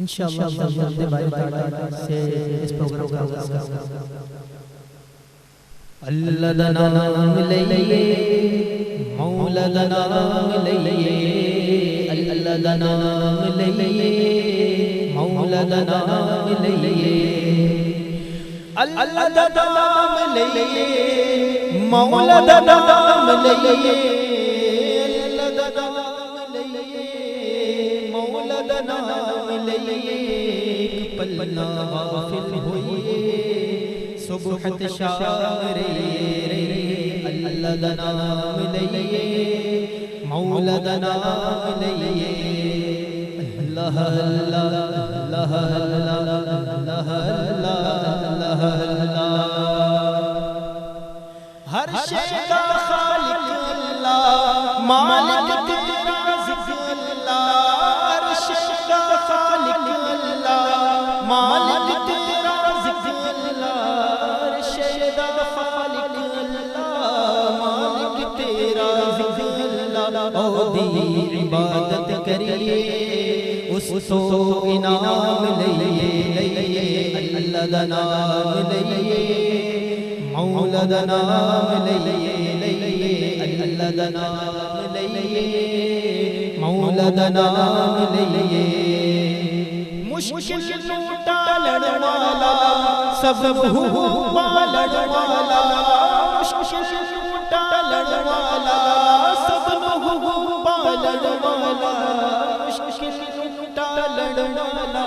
انشاءاللہ ہم جلدی بھائی تعالیٰ سے اس پروگرام کا آغاز کریں۔ اللہ دا نام لئیے، مولا دا نام لئیے، اللہ دا نام لئیے، مولا دا نام لئیے۔ اللہ دا نام لئیے، مولا دا نام لئیے، اللہ دا نام لئیے، مولا دا نام لئیے۔ ایک پل نہ غافل ہوئیے، صبح تے شام رہیے، اللہ دا نام لئیے، مولا دا نام لئیے۔ اللہ اللہ، اللہ اللہ، اللہ اللہ، اللہ اللہ۔ ہر شے دا خالق اللہ، مالک تیرا ذکر اللہ۔ ہر شے دا خالق اللہ، مالک تیرا ذکر اللہ۔ ہر شے دا خالق اللہ، مالک تیرا ذکر اللہ۔ او دی عبادت کریے، اس تو انعام لئیے، لئیے، اللہ دا نام لئیے، مولا دا نام لئیے، لئیے، اللہ دا نام لئیے، مولا دا نام لئیے۔ مشکل نوں ٹالن والا، سب نوں پالن والا۔ مشکل نوں ٹالن والا، سب نوں پالن والا۔ مشکل نوں ٹالن والا،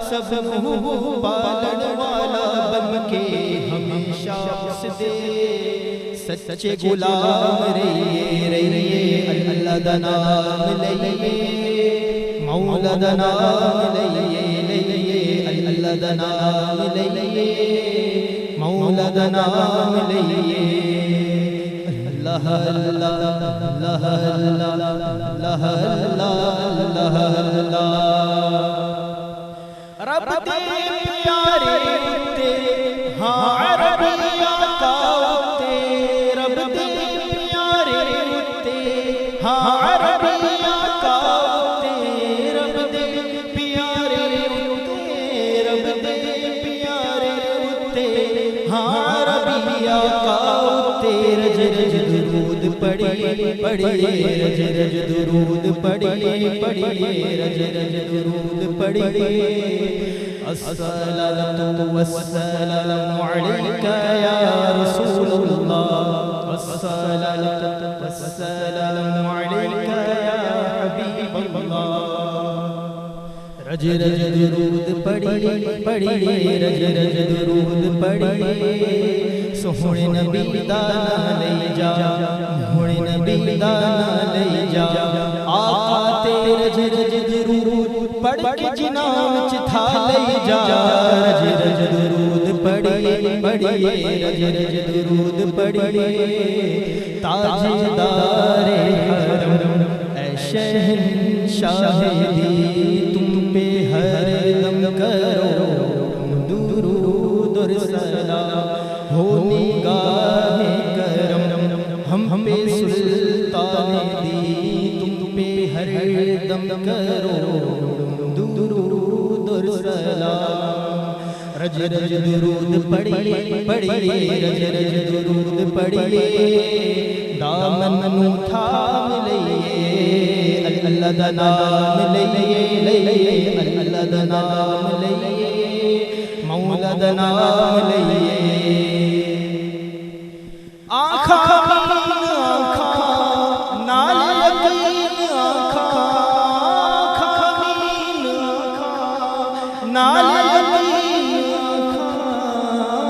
سب نوں پالن والا۔ بن کے ہمیشہ اس دے سچے غلام رہیے، رہیے۔ اللہ دا نام لئیے، مولا دا نام لئیے، لئیے۔ اللہ دا نام لئیے، مولا دا نام لئیے۔ اللہ اللہ، اللہ اللہ، اللہ اللہ، اللہ اللہ۔ رب دے پیارے اتے، ہاں عربی آقا اتے۔ رب دے پیارے اتے، ہاں عربی آقا اتے۔ رب دے پیارے اتے، رب دے پیارے اتے، ہاں عربی آقا اتے۔ رج رج درود پڑھیے، پڑھیے، رج رج درود پڑھیے، پڑھیے، رج رج درود پڑھیے۔ الصلاة والسلام عليك يا رسول الله، الصلاة والسلام عليك يا حبيب الله۔ رج رج درود پڑھیے، پڑھیے، رج رج درود پڑھیے۔ سوہنے نبی دا ناں لئی جا، سوہنے نبی دا ناں لئی جا۔ آقا تے رج رج درود پڑھ کے جناں وچ تھا لئی جا۔ رج رج درود پڑھیے، پڑھیے، رج رج درود پڑھیے۔ تاجدار حرم، اے شہنشاہ دی، تم پہ ہر دم کروڑ درود اور سلام۔ ہو نگاہ کرم ہم پہ سلطان دی، تم پہ ہر دم کروڑ درود اور سلام۔ رج رج درود پڑھیے، پڑھیے، رج رج درود پڑھیے۔ دامن نوں تھام لئیے، اللہ دا نام لئیے، لئیے، اللہ دا نام لئیے، مولا دا نام لئیے۔ آنکھاں مین آنکھاں، نال یقین آنکھاں، آنکھاں مین آنکھاں، نال یقین آنکھاں،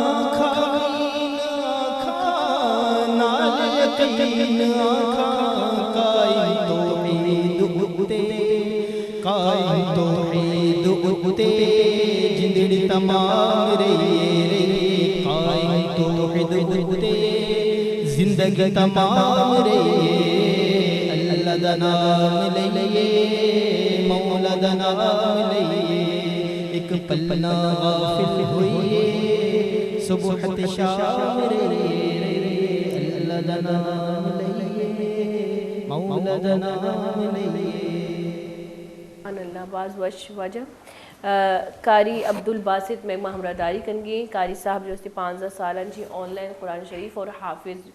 آنکھاں مین آنکھاں، نال یقین آنکھاں۔ قائم توحید اتے، قائم توحید اتے، جندڑی تمام رہیے، رہیے۔ قائم توحید اتے، زندگی تمام رہیے۔ اللہ دا نام لئیے، مولا دا نام لئیے۔ ایک پل نہ غافل ہوئیے، صبح تے شام رہیے۔ اللہ دا نام لئیے، مولا دا نام لئیے۔ سبحان اللہ، باز وش واجہ۔ آ، قاری عبدالباسط مئے گوما ہمراہداری کنگی ایں۔ قاری صاحب جو استی پانزدہ سالاں چی آن لائن قرآن شریف اور حافظ،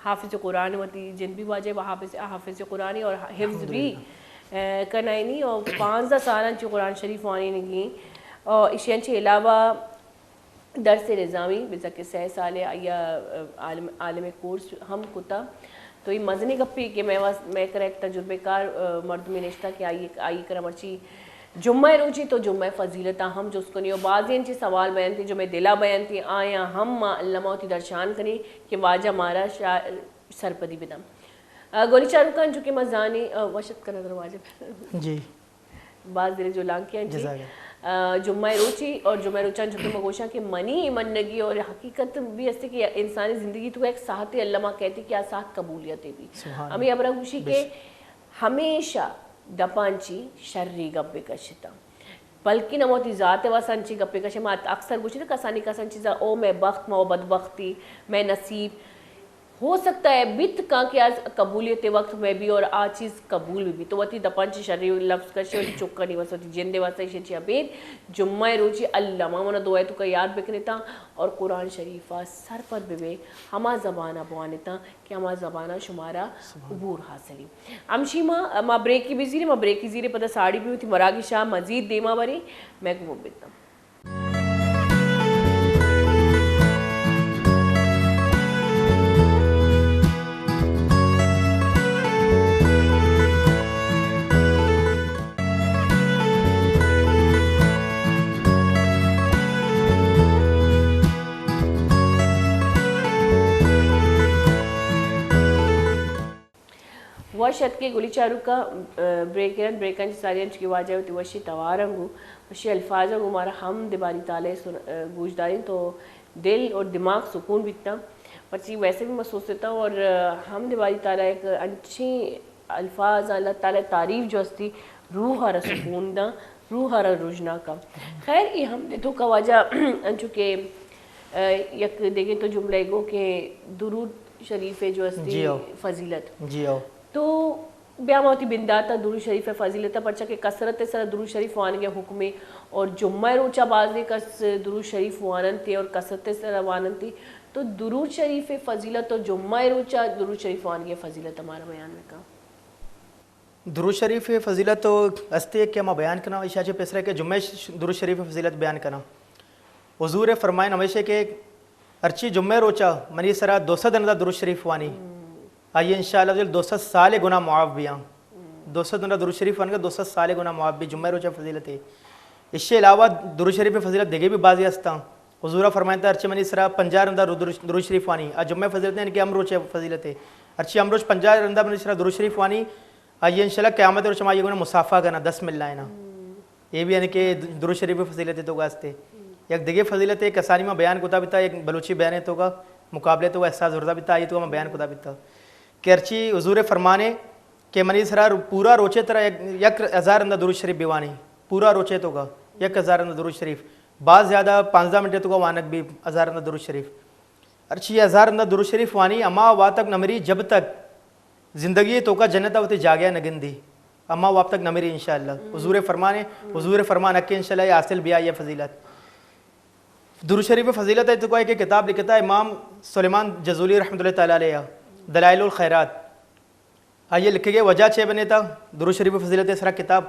حافظ قرآن وتی جند بھی واجہ و حافظ، حافظ قرآن اور حفظ بھی، آ، کنائینی اور پانزدہ سالاں چی قرآن شریف وانینگی ایں۔ اور اشیاں چی علاوہ درس نظامی، بزاں کہ سئے سال ء آئی ء عالم، عالم کورس ہم کتا۔ تو اے مزنیں گپے کہ مئے واس-، مئے کرا یک تجربہ کار، آ، مردمے نشتہ کہ آئی، آئی کرا مرچی جمعہ ء روچی تو جمعہ ء فضیلت ء ہم جست کنی و بازیں انچیں سوال بیانتی جو مئے دل ء بیانتی آیاں ہم ما الما وتی درشان کنی کہ واجہ مارا شا-، سرپدی بدن۔ آ، گولی چاروکاں چونکہ ما زانی، آ، وشت کنگ واجہ۔ جی۔ باز دل جولانکیاں چی، جزاک اللہ۔ آ، جمعہ روچی اور جمعہ روچاں چونکہ ما گوشاں کہ منی منگی اور حقیقت بھی استی کہ انسانی زندگی تو ایک ساعت اللہ ما کہتی کہ آ ساعت قبولیت بھی۔ سبحان ہمیں اللہ۔ ابرا گوشی بے کہ شک۔ ہمیشہ دپاں چی شری گپ بکشتاں۔ بلکن ہم وتی ذات واسطہ انچی گپے کشے۔ ما اکثر گوشی نا کسانی کسان چیزا او مئے بخت، ما او بدبختی، مئے نصیب۔ ہو سکتا ہے بیت کاں کہ آ قبولیت وقت میں بھی اور آ چیز قبول بھی بیت۔ تو وتی دپان چی شری لفظ کشے، وتی چکانی واسطہ، وتی جندے واسطہ ایشی چی ابید جمعہ روچی اللہ ما منا دعائے تو کا یاد بکنتا اور قرآن شریفا سرپد ببے، ہما زبانا بوانتا کہ ہما زبانا شمارا سبحان۔ عبور حاصلی۔ ہمشی ما، ما بریکی بزیریں، ما بریکی زیریں پدا ساڑی بھی وتی مراگشا مزید دیما بریں، میں گم بیتم۔ وش اتکے گلی چاروکاں، آ، بریک ء رند، بریکاں چہ ساری انچو کہ واجہ وتی وشی توار انگو، وشی الفاظ انگو مارا حمد باری تعالی سن-، آ، گوش داریں تو دل اور دماغ سکون بیتا۔ پرچی ویسے بھی ما سوچتا اور، آ، حمد باری تعالی ایک انچیں الفاظ، اللہ تعالی تعریف جو استی روح را سکون دا، روح را رژنا کا۔ خیر، ای حمد تو کا واجہ انچو کہ، آ، یک دیگے تو جملہ گو کہ درود شریف ء جو استی جی ہو۔ فضیلت۔ جی ہو۔ تو بیا ما وتی بندات ء درود شریف ء فضیلت ء، پرچا کہ کثرت ء سرا درود شریف وانگ ء حکم ء اور جمعہ ء روچا بازیں کس درود شریف واننت ء اور کثرت ء سرا واننت ء۔ تو درود شریف ء فضیلت اور جمعہ ء روچا درود شریف وانگ ء فضیلت ہمارا بیان بکن۔ درود شریف ء فضیلت تو استے کہ ما بیان کناں، ایشا چہ پیسرا کہ جمعہ ش-، درود شریف ء فضیلت بیان کناں۔ حضور ء فرمائن ہمیشہ کہ ہرچی جمعہ روچا منی سرا دو سد رندا درود شریف وانی، آئی انشاءاللہ دو سد سال گناہ معاف بیاں۔ دو سد رندا درود شریف وانگا دو سد سال گناہ معاف بی، جمعہ روچا فضیلت ہے۔ اس سے علاوہ درود شریف فضیلت دیگے بھی بازی ہستاں۔ حضور فرمائنتا ہرچی منی سرا پنجاہ رندا رو-، درود، درود شریف وانی، آ جمعہ فضیلت نہیں کہ ہم روچ فضیلت ہے۔ ہرچی ہم روچ پنجاہ رندا منی سرا درود شریف وانی، آئی انشاءاللہ قیامت روچ ما یہ گناہ مصافحہ کنا، دست ملائنا۔ اے بھی یعنی کہ درود شریف فضیلت تو گاستے۔ یک دگہ فضیلت ہے، کسانی ما بیان کتا بیتا، یک بلوچی بیان تو کا مقابلے تو کا احساس زردہ بیتا، آئی تو کا ما بیان کتا بیتا۔ کہ ہرچی حضور فرمانے کہ منی سرا پورا روچے ترا یک، یک ہزار رندا درود شریف بیوانی، پورا روچے تو کا یک ہزار رندا درود شریف، بعض زیادہ پانزدہ منٹ تو کا وانک بھی ہزار رندا درود شریف۔ ہرچی ہزار رندا درود شریف وانی، اما واتک نمری جب تک زندگی توکا جنت وتی جاگہ نہ گندی، اما واب تک نہ مری انشاءاللہ۔ حضور فرمانے، حضور فرمان حق انشاءاللہ یہ حاصل بیا یہ فضیلت۔ درود شریف فضیلت ہے تو کوئی کہ کتاب لکھتا ہے امام سلیمان جزولی رحمۃ اللہ تعالی علیہ، دلائل الخیرات۔ آئیے لکھے گئے وجہ چھ بنے تا درود شریف فضیلت ہے سرا کتاب۔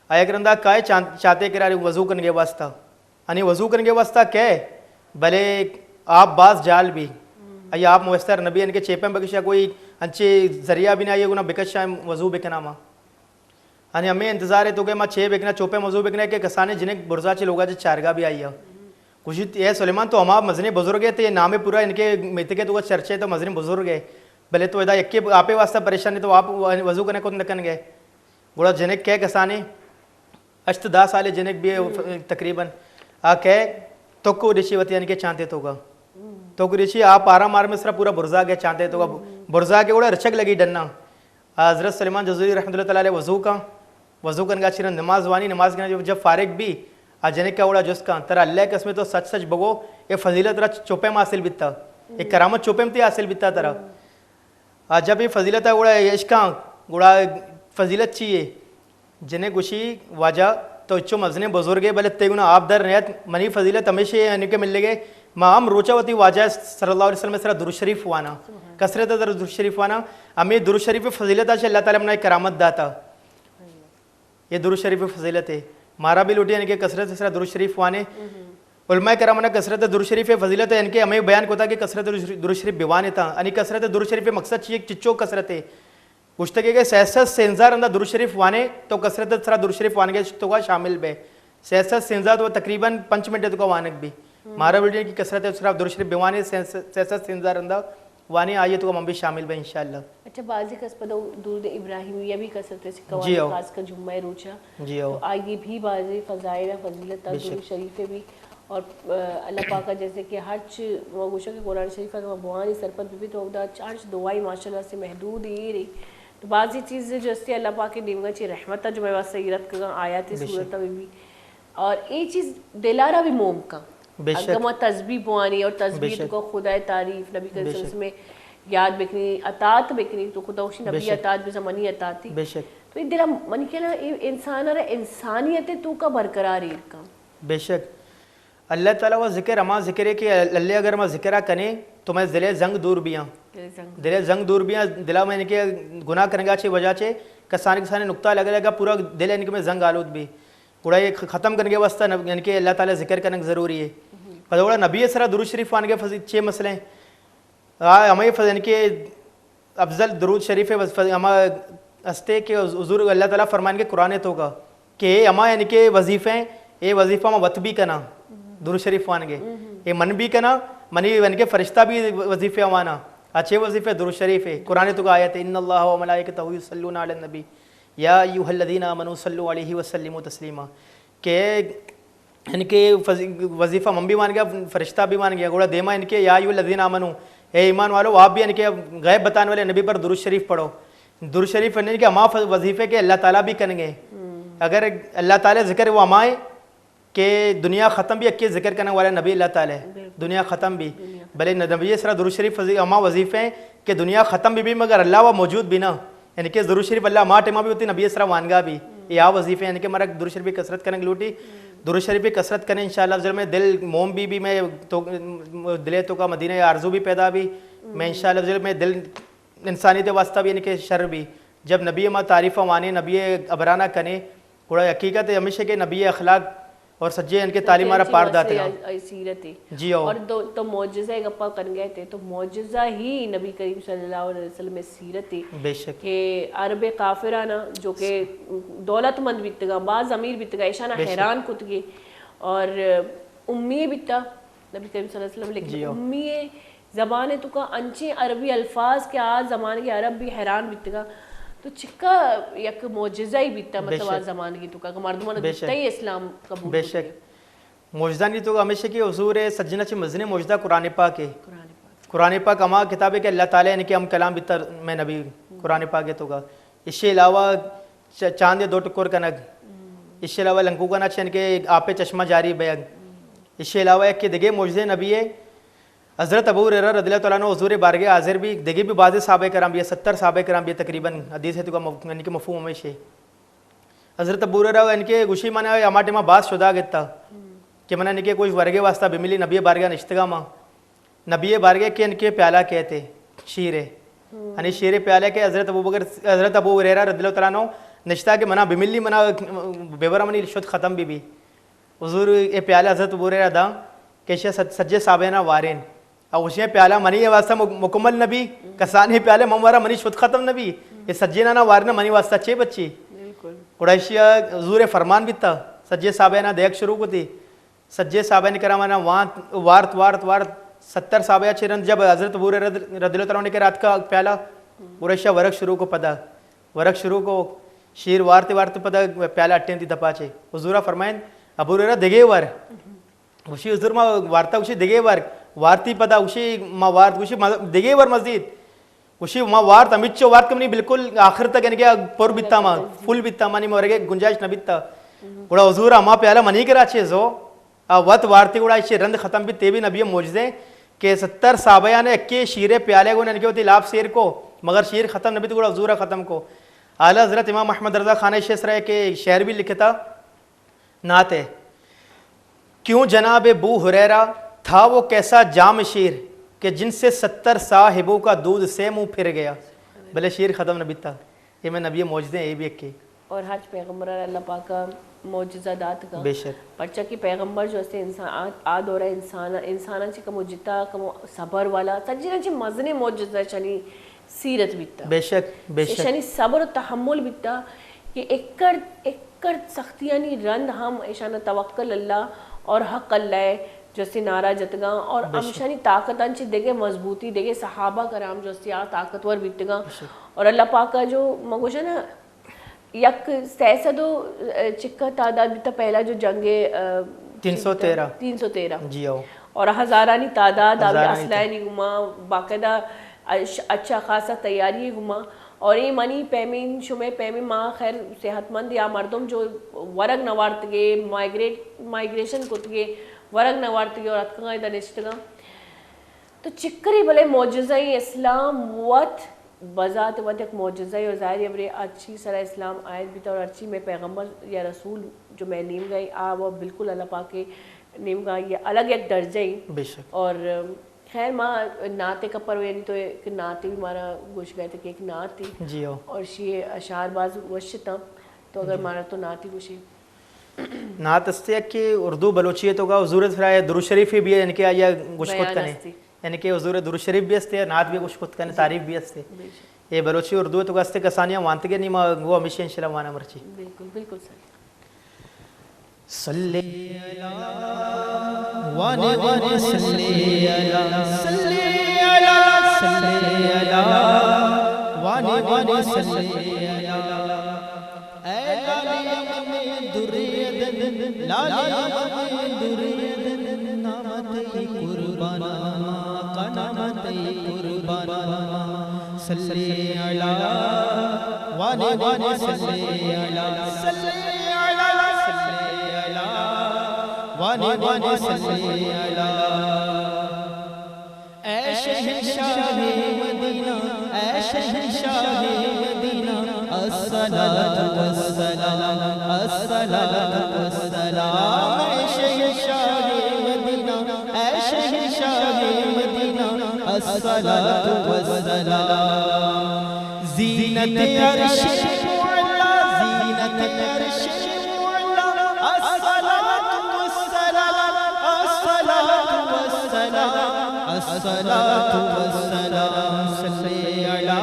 آیا کرندا کائے چان-، چاتے کراری وضو کنگے واسطہ۔ انی وضو کنگے واسطہ کئے، بلے آپ باز جال بی۔ ای آپ موثر نبی، ان کے چیپیں بکشا کوئی انچے ذریعہ بھی نہ آئیے گنا بکشا وضو بکنا ما۔ انی ہمیں انتظار ہے تو کہ ما چے بکنا، چوپیں وضو بکنا کہ کسانے جنک برزا چے لوگا چے چارگا بھی آئیا۔ گوشیت، اے سلیمان تو ہما مزنیں بزرگ ہے، تے نام پورا ان کے میتکے تو چرچے تو مزنیں بزرگ ہے۔ بلے تو ادا یکے آپے واسطہ پریشان ہے تو آپ وضو کنے کت نہ کنگے۔ گڑا جنک کئے کسانے ہشت دہ سال جنک بھی تقریباً آ کئے توکو ریچی وتی یعنی کہ چانتے توگا۔ توکو ریچی آپ آرام آرام سرا پورا برزا گئے چانتے توگا۔ برزا کے گڑا رچک لگی ڈنا۔ حضرت سلیمان جزوری رحمۃ اللہ تعالی علیہ وضو کا، وضو کنگا چیرا نماز وانی، نماز کنگا جب فارغ بھی، آ جنک کا گڑا جست کا، ترا اللہ قسم تو سچ سچ بگو، اے فضیلت را چوپے ما حاصل بیتا، اے کرامت چوپے متی حاصل بیتا ترا۔ آ جب اے فضیلت ء گڑا عشقاں گڑا فضیلت چی ہے؟ جنک گوشی واجہ تو اچو مزنیں بزرگے، بلے تے گنا آپ در نیت۔ منی فضیلت ہمیشہ یعنی کہ ملے گے، ما ہم روچا وتی واجہ صلی اللہ علیہ وسلم سرا درود شریف وانا، کثرت در درود شریف وانا۔ ہمیں درود شریف فضیلت آ اللہ تعالی منا کرامت داتا۔ یہ درود شریف فضیلت ہے، مارا بھی لوٹی یعنی کہ کثرت سرا درود شریف وانے۔ علماء کرام نے کثرت درود شریف فضیلت ہے، یعنی کہ ہمیں بیان کوتا کہ کثرت درود شریف بوانے تا، یعنی کثرت درود شریف مقصد چیئے، چچو کثرت ہے۔ گوشتگے کہ سیصد سینزار رندا درود شریف وانے تو کثرت سرا درود شریف وانگے تو کا شامل بے۔ سیصد سینزار تو تقریباً پنچ منٹ تو کا وانگ بھی۔ مارا ویڈیو کی کثرت سرا درود شریف بوانے، سیصد سینزار رندا وانے، آئیے تو کا من بھی شامل بے انشاءاللہ۔ اچھا، بعضی کس پدا درود ابراہیمیہ بھی کثرت سے قوانے، جی ہو۔ خاص کر جمعہ روچا۔ جی ہو۔ تو آئیے بھی بعضی فضائل فضیلت بے شک۔ درود شریف بھی اور، آ، اللہ پاک کا جیسے کہ ہرچ ما گوشا کہ قرآن شریف اگر بوانی سرپد بھی تو دا چارچ دعائی ماشاءاللہ سے محدود ہی رہی۔ تو بعضی چیز جو استے اللہ پاک کے دیمگا چی رحمت جو میں واسطے رت کگا آیات بے شک۔ صورت میں بھی۔ اور یہ چیز دلارا بھی موم کا۔ بے شک۔ اگر ما تسبیح بوانی اور بے تسبیح شک۔ تو کا خدا تعریف، نبی کریم بے صلی اللہ علیہ شک۔ وسلم یاد بکنی، اطاعت بکنی، تو خدا وشی بے نبی شک۔ اطاعت بھی زمانی اطاعتی۔ بے شک۔ تو یہ دل منی کہنا انسان را انسانیت تو کا برقرار ایر کا۔ بے شک۔ اللہ تعالی و ذکر ہما ذکر ہے کہ اللہ اگر ہما ذکر کنے تو میں دل زنگ دور بیاں۔ دل زنگ۔ دل زنگ دور بیاں، دلا میں ان کے گناہ کرنگا چے وجہ چے کسان کسان نقطہ لگا لگا پورا دل ان کے میں زنگ آلود بھی۔ گڑا یہ ختم کرنے کے واسطہ نب-، یعنی کہ اللہ تعالی ذکر کرنے ضروری ہے۔ پتہ گڑا نبی سرا درود شریف وانگے فضی-، چے مسئلے ہیں؟ آ، ہمیں فض-، یعنی کہ افضل درود شریف ہے، وظیفہ ہما ہستے کہ حضور اللہ تعالی فرمائیں گے قرآن تو کا کہ اے ہما یعنی کہ وظیفہ ہیں، اے وظیفہ ما وت بھی کنا، درود شریف وانگے۔ اے من بھی کنا، منی یعنی کہ فرشتہ بھی وظیفہ وانا۔ اچھے وظیفہ درود شریف ہے۔ قرآن تو کا آیت ہے، ان اللہ و ملائکتہ یصلون علی النبی یا ایھا الذین آمنوا صلوا علیہ وسلموا تسلیما۔ کہ ان کے فض-، وظیفہ من بھی مان گیا، فرشتہ بھی مان گیا۔ گڑا دیما ان کے یا ایھا الذین آمنوا، اے ایمان والو، آپ بھی ان کے غیب بتانے والے نبی پر درود شریف پڑھو۔ درود شریف پڑھنے کے ہما ف-، وظیفے کے اللہ تعالی بھی کنگے۔ اگر اللہ تعالی ذکر وہ ہمائے کہ دنیا ختم بھی اکے ذکر کرنے والے نبی اللہ تعالی، بالکل۔ دنیا ختم بھی۔ دنیا۔ بلے نبی سرا درود شریف فضی-، ہما وظیفے ہیں کہ دنیا ختم بھی، بھی مگر اللہ وہ موجود بھی نہ۔ یعنی کہ درود شریف اللہ ما ٹائما بھی ہوتی، نبی اسرا وانگا بھی۔ یا وظیفے یعنی کہ مرا درود شریف کی کثرت کرنے کی لوٹی۔ درود شریف کی کثرت کریں انشاءاللہ افضل میں دل موم بھی، بھی میں تو دلے تو کا مدینہ آرزو بھی پیدا بھی۔ میں انشاءاللہ افضل میں دل انسانیت واسطہ بھی یعنی کہ شر بھی۔ جب نبی ما تعریف وانے، نبی ابرانا کنے، گڑا حقیقت ہمیشہ کہ نبی اخلاق اور سجے ان کے تعلیم مارا پار داتگا۔ آئی سیرت ہے۔ جی ہو۔ اور دو، تو معجزہ گپا کن گئے تھے، تو معجزہ ہی نبی کریم صلی اللہ علیہ وسلم سیرت ہے۔ بے شک۔ کہ عرب کافرانا جو کہ دولت مند بیتگا، باز امیر بیتگا، ایشانا بے شک۔ حیران کتگے اور امی بیتا نبی کریم صلی اللہ علیہ وسلم، لیکن جی ہو۔ امی زبان ء توکا انچیں عربی الفاظ کہ آ زمانگے عرب بھی حیران بیتگا۔ تو چکا یک معجزہ ہی بیتا، بے مطلب آ شک۔ زمانگے توکا کہ مردمان بے شک۔ بیتا ہی اسلام قبول بے کتگے۔ شک۔ معجزانی توکا ہمیشہ کہ حضور سجنا چہ مزنیں معجزہ قرآن پاک ہے۔ قرآن پاک۔ قرآن پاک ہما کتاب ہے کہ اللہ تعالی نے کہ ہم کلام بیتا میں نبی قرآن پاک ہے توکا۔ اس سے علاوہ چ-، چاند دو ٹکر کنگ۔ اس سے علاوہ لنکو کنا چن کے آپ چشمہ جاری بیگ۔ اس سے علاوہ ایک کہ دگے معجزے نبی ہے، حضرت ابو ہریرہ رضی اللہ تعالیٰ عنہ حضور بارگاہ حاضر بھی، دگہ بھی بعض صحابہ کرام بھی، ستر صحابہ کرام بھی تقریباً، حدیث ہے تو کا مف-، یعنی کہ مفہوم ہمیش ہے۔ حضرت ابو ہریرہ ان کے گوشی منا ہما ٹائما باز شدا گتا کہ منا ان کے کچھ ورگے واسطہ بملی، نبی بارگاہ نشتگا ما۔ نبی بارگاہ کے ان کے پیالہ کہتے شیر ہے۔ یعنی شیر پیالہ کے حضرت ابو بکر، حضرت ابو ہریرہ رضی اللہ تعالیٰ عنہ نشتا کہ منا بملی، منا بیورا منی شد ختم بھی بھی۔ حضور اے پیالہ حضرت ابو ہریرہ دا کہ ایشی ء سج-، سجے صحابیانا وارین۔ او گوشی پیالہ منی واسطہ مک-، مکمل نبی، کسانی پیالہ من وارا منی شد ختم نبی۔ اے سجینانا وارنا منی واسطہ چے بچی؟ بالکل۔ گڑا ایشی ء حضور فرمان بیتا، سجے صحابیانا دیگ شروع کتی۔ سجے صحابیان کرامانا وانت، وارت، وارت، وارت، ستر صحابیاں چہ رند جب حضرت ابو ہریرہ رضی اللہ تعالیٰ عنہ کے رات کا پیالہ، گڑا ایشی ورگ شروع کو پدا۔ ورگ شروع کو، شیر وارت، وارت پدا پیالہ اٹینتی دپا چے۔ حضورا فرمائن، ابو ہریرہ دگے ور۔ گوشی حضور ما وارتا، گوشی دگے ور۔ وارتی پدا گوشی ما وارت، گوشی ما دگے ور مزید۔ گوشی ما وارت، ہمچو وارت کہ منی بالکل آخر تک یعنی کہ پر بیتا ما، فل بیتا، منی مورگے گنجائش نہ بیتا۔ گڑا حضور ہما پیالہ منی کرا چے زو، آ وت وارتی گڑا ایشی رند ختم بیت، تے بھی نبی معجزے کہ ستر صحابیان اکے شیر پیالے گون یعنی کہ وتی لاپ سیر کو، مگر شیر ختم نہ بیت گڑا حضور ختم کو۔ اعلیٰ حضرت امام احمد رضا خانہ شیخ سرا کہ شعر بھی لکھتا، نعت ہے۔ کیوں جناب بو ہریرہ تھا وہ کیسا جام شیر کہ جن سے ستر صاحبوں کا دودھ سے منہ پھر گیا۔ بلے شیر ختم نہ بیتا۔ اے میں نبی معجزے اے بھی ایک کے۔ اور ہر پیغمبر اللہ پاک معجزہ دات کا۔ بے شک۔ پرچا کہ پیغمبر جو استے انسان آ، آ دورہ انسان، انسان چی کمو جتا، کمو صبر والا، سجینا چی مزنے معجزہ چنی سیرت بیتا۔ بے شک، بے شک۔ ایشانی صبر و تحمل بیتا کہ اکڑ، اکڑ سختیانی رند ہم ایشانا توکل اللہ اور حق اللہ ہے جو استے نعرہ جتگاں اور بے شک۔ ہمشانی طاقتان چی دگہ مضبوطی، دگہ صحابہ کرام جو استے آ طاقتور بیتگاں بے شک۔ اور اللہ پاک کا جو مگوشا نا یک سئے سد و چکا تعداد بیتا پہلا جو جنگ، آ، تین سو تیرہ۔ تین سو تیرہ۔ جی ہو۔ اور ہزارانی تعداد، آ ہزارانی اسلحہ نی گما، باقاعدہ اچ-، اچھا خاصا تیاری گما۔ اور اے منی پیمیں، شمے پیمیں، ما خیر صحت مند یا مردم جو ورگ نوارتگے، مائگریٹ، مائگریشن کتگے، ورگ نوارتگے اور اتکگاں ادا نشتگاں۔ تو چکری بلے معجزہ ایں، اسلام وت بذات وت یک معجزہ ایں اور ظاہر ہے برے ہرچی سرا اسلام عائد بیتا اور ہرچی میں پیغمبر یا رسول جو میں نیمگا ایں، آ وہ بالکل اللہ پاک کے نیمگا یہ الگ یک درجہ ایں۔ بے شک۔ اور خیر ما نعت کپر یعنی تو ایک نعت بھی مارا گوش گئے تھے کہ ایک نعت تھی۔ جی ہو۔ اور شی اشعار باز وش تھا، تو اگر جی۔ مارا تو نعت ہی گوشی۔ نعت استے کہ اردو بلوچی ہے تو کا حضور سرا درود شریف بھی ہے، یعنی کہ آیا گوش کت بیان کنے۔ استے۔ یعنی کہ حضور درود شریف بھی استے، نعت بھی گوش کت کنے، جی۔ تعریف بھی استے۔ بے شک۔ یہ بلوچی اردو ہے تو کا استے کسانیاں وانتگے نہیں، ما وہ ہمیشہ انشاءاللہ وانا مرچی۔ بالکل، بالکل سر۔ صلی علی، وانے وانے صلی علی، صلی علی، صلی علی، وانے وانے صلی علی۔ اے لالی امن دریدن، لالی امن دریدن، نام تئی قربان، آقا نام تئی قربان۔ صلی علی، وانے وانے صلی علی، صلی علی، صلی علی، وانے وانے صلی علی۔ اے شہنشاہ مدینہ، اے شہنشاہ مدینہ، الصلاۃ والسلام، الصلاۃ والسلام، اے شہنشاہ مدینہ، اے شہنشاہ مدینہ، الصلاۃ والسلام۔ زینت عرش معلی، زینت عرش معلی، الصلاۃ والسلام، الصلاۃ والسلام، الصلاۃ والسلام، صلی علی،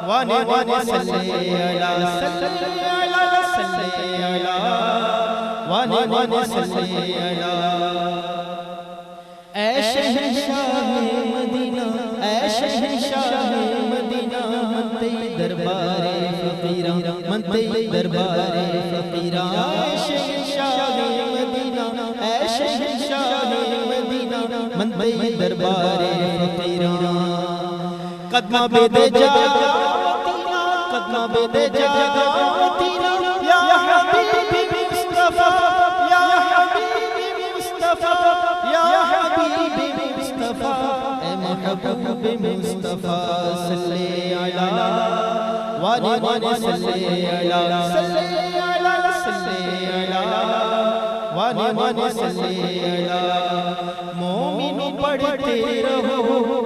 وانے وانے صلی علی، صلی علی، صلی علی، وانے وانے صلی علی۔ اے شہنشاہ مدینہ، اے شہنشاہ مدینہ، من تئی دربار فقیراں، من تئی دربار فقیراں۔ اے شہنشاہ مدینہ، اے شہنشاہ مدینہ، من تئی دربار فقیراں۔ قدماں بدے جاگہ وتینا، قدماں بدے جاگہ وتینا، یا حبیبی مصطفیٰ، یا حبیبی مصطفیٰ، یا حبیبی مصطفیٰ، اے محبوب مصطفیٰ، صلی علی، وانے وانے صلی علی، صلی علی، صلی علی، وانے وانے صلی علی۔ مومنو پڑھتے رہو،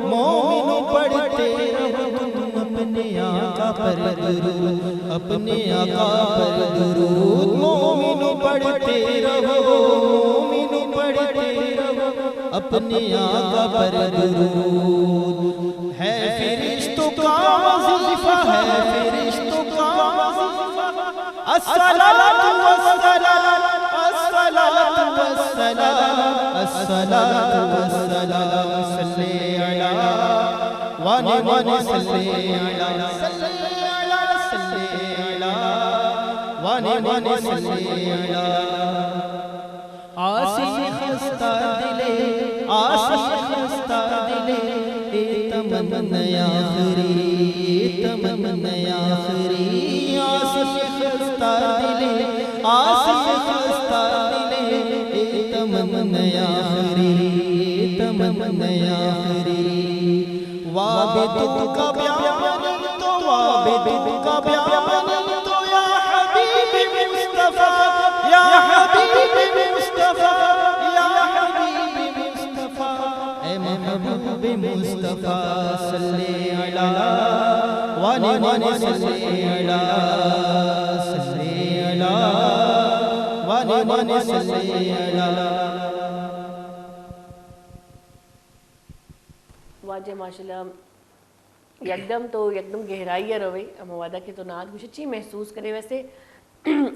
مومنو پڑھتے رہو تم اپنے آقا پر درود، اپنے آقا پر درود۔ مومنو پڑھتے رہو، مومنو پڑھتے رہو اپنے آقا پر درود۔ ہے فرشتوں کا وظیفہ، ہے فرشتوں کا وظیفہ۔ الصلاۃ والسلام، الصلاۃ والسلام، الصلاۃ والسلام، صلی علی، وانے وانے صلی علی، صلی علی، صلی علی، وانے وانے صلی علی۔ آسی خستہ دلے، آسی خستہ دلے، اے تمنا آخری، اے تمنا آخری۔ آسی خستہ دلے، آسی خستہ دلے، اے تمنا آخری، اے تمنا آخری۔ وابدوں کا بیانی تو، وابدوں کا بیانی تو، یا حبیب مصطفیٰ، یا مصطفی، یا حبیب مصطفی، اے محبوب مصطفی، صلی علی، وانی وانی صلی علی، صلی علی، وانی وانی صلی علی۔ واجہ ماشاءاللہ، یکدم تو یکدم گہرائی ءَ روئے، ہما وہدا کہ تو نعت گوشے، چی محسوس کرے؟ ویسے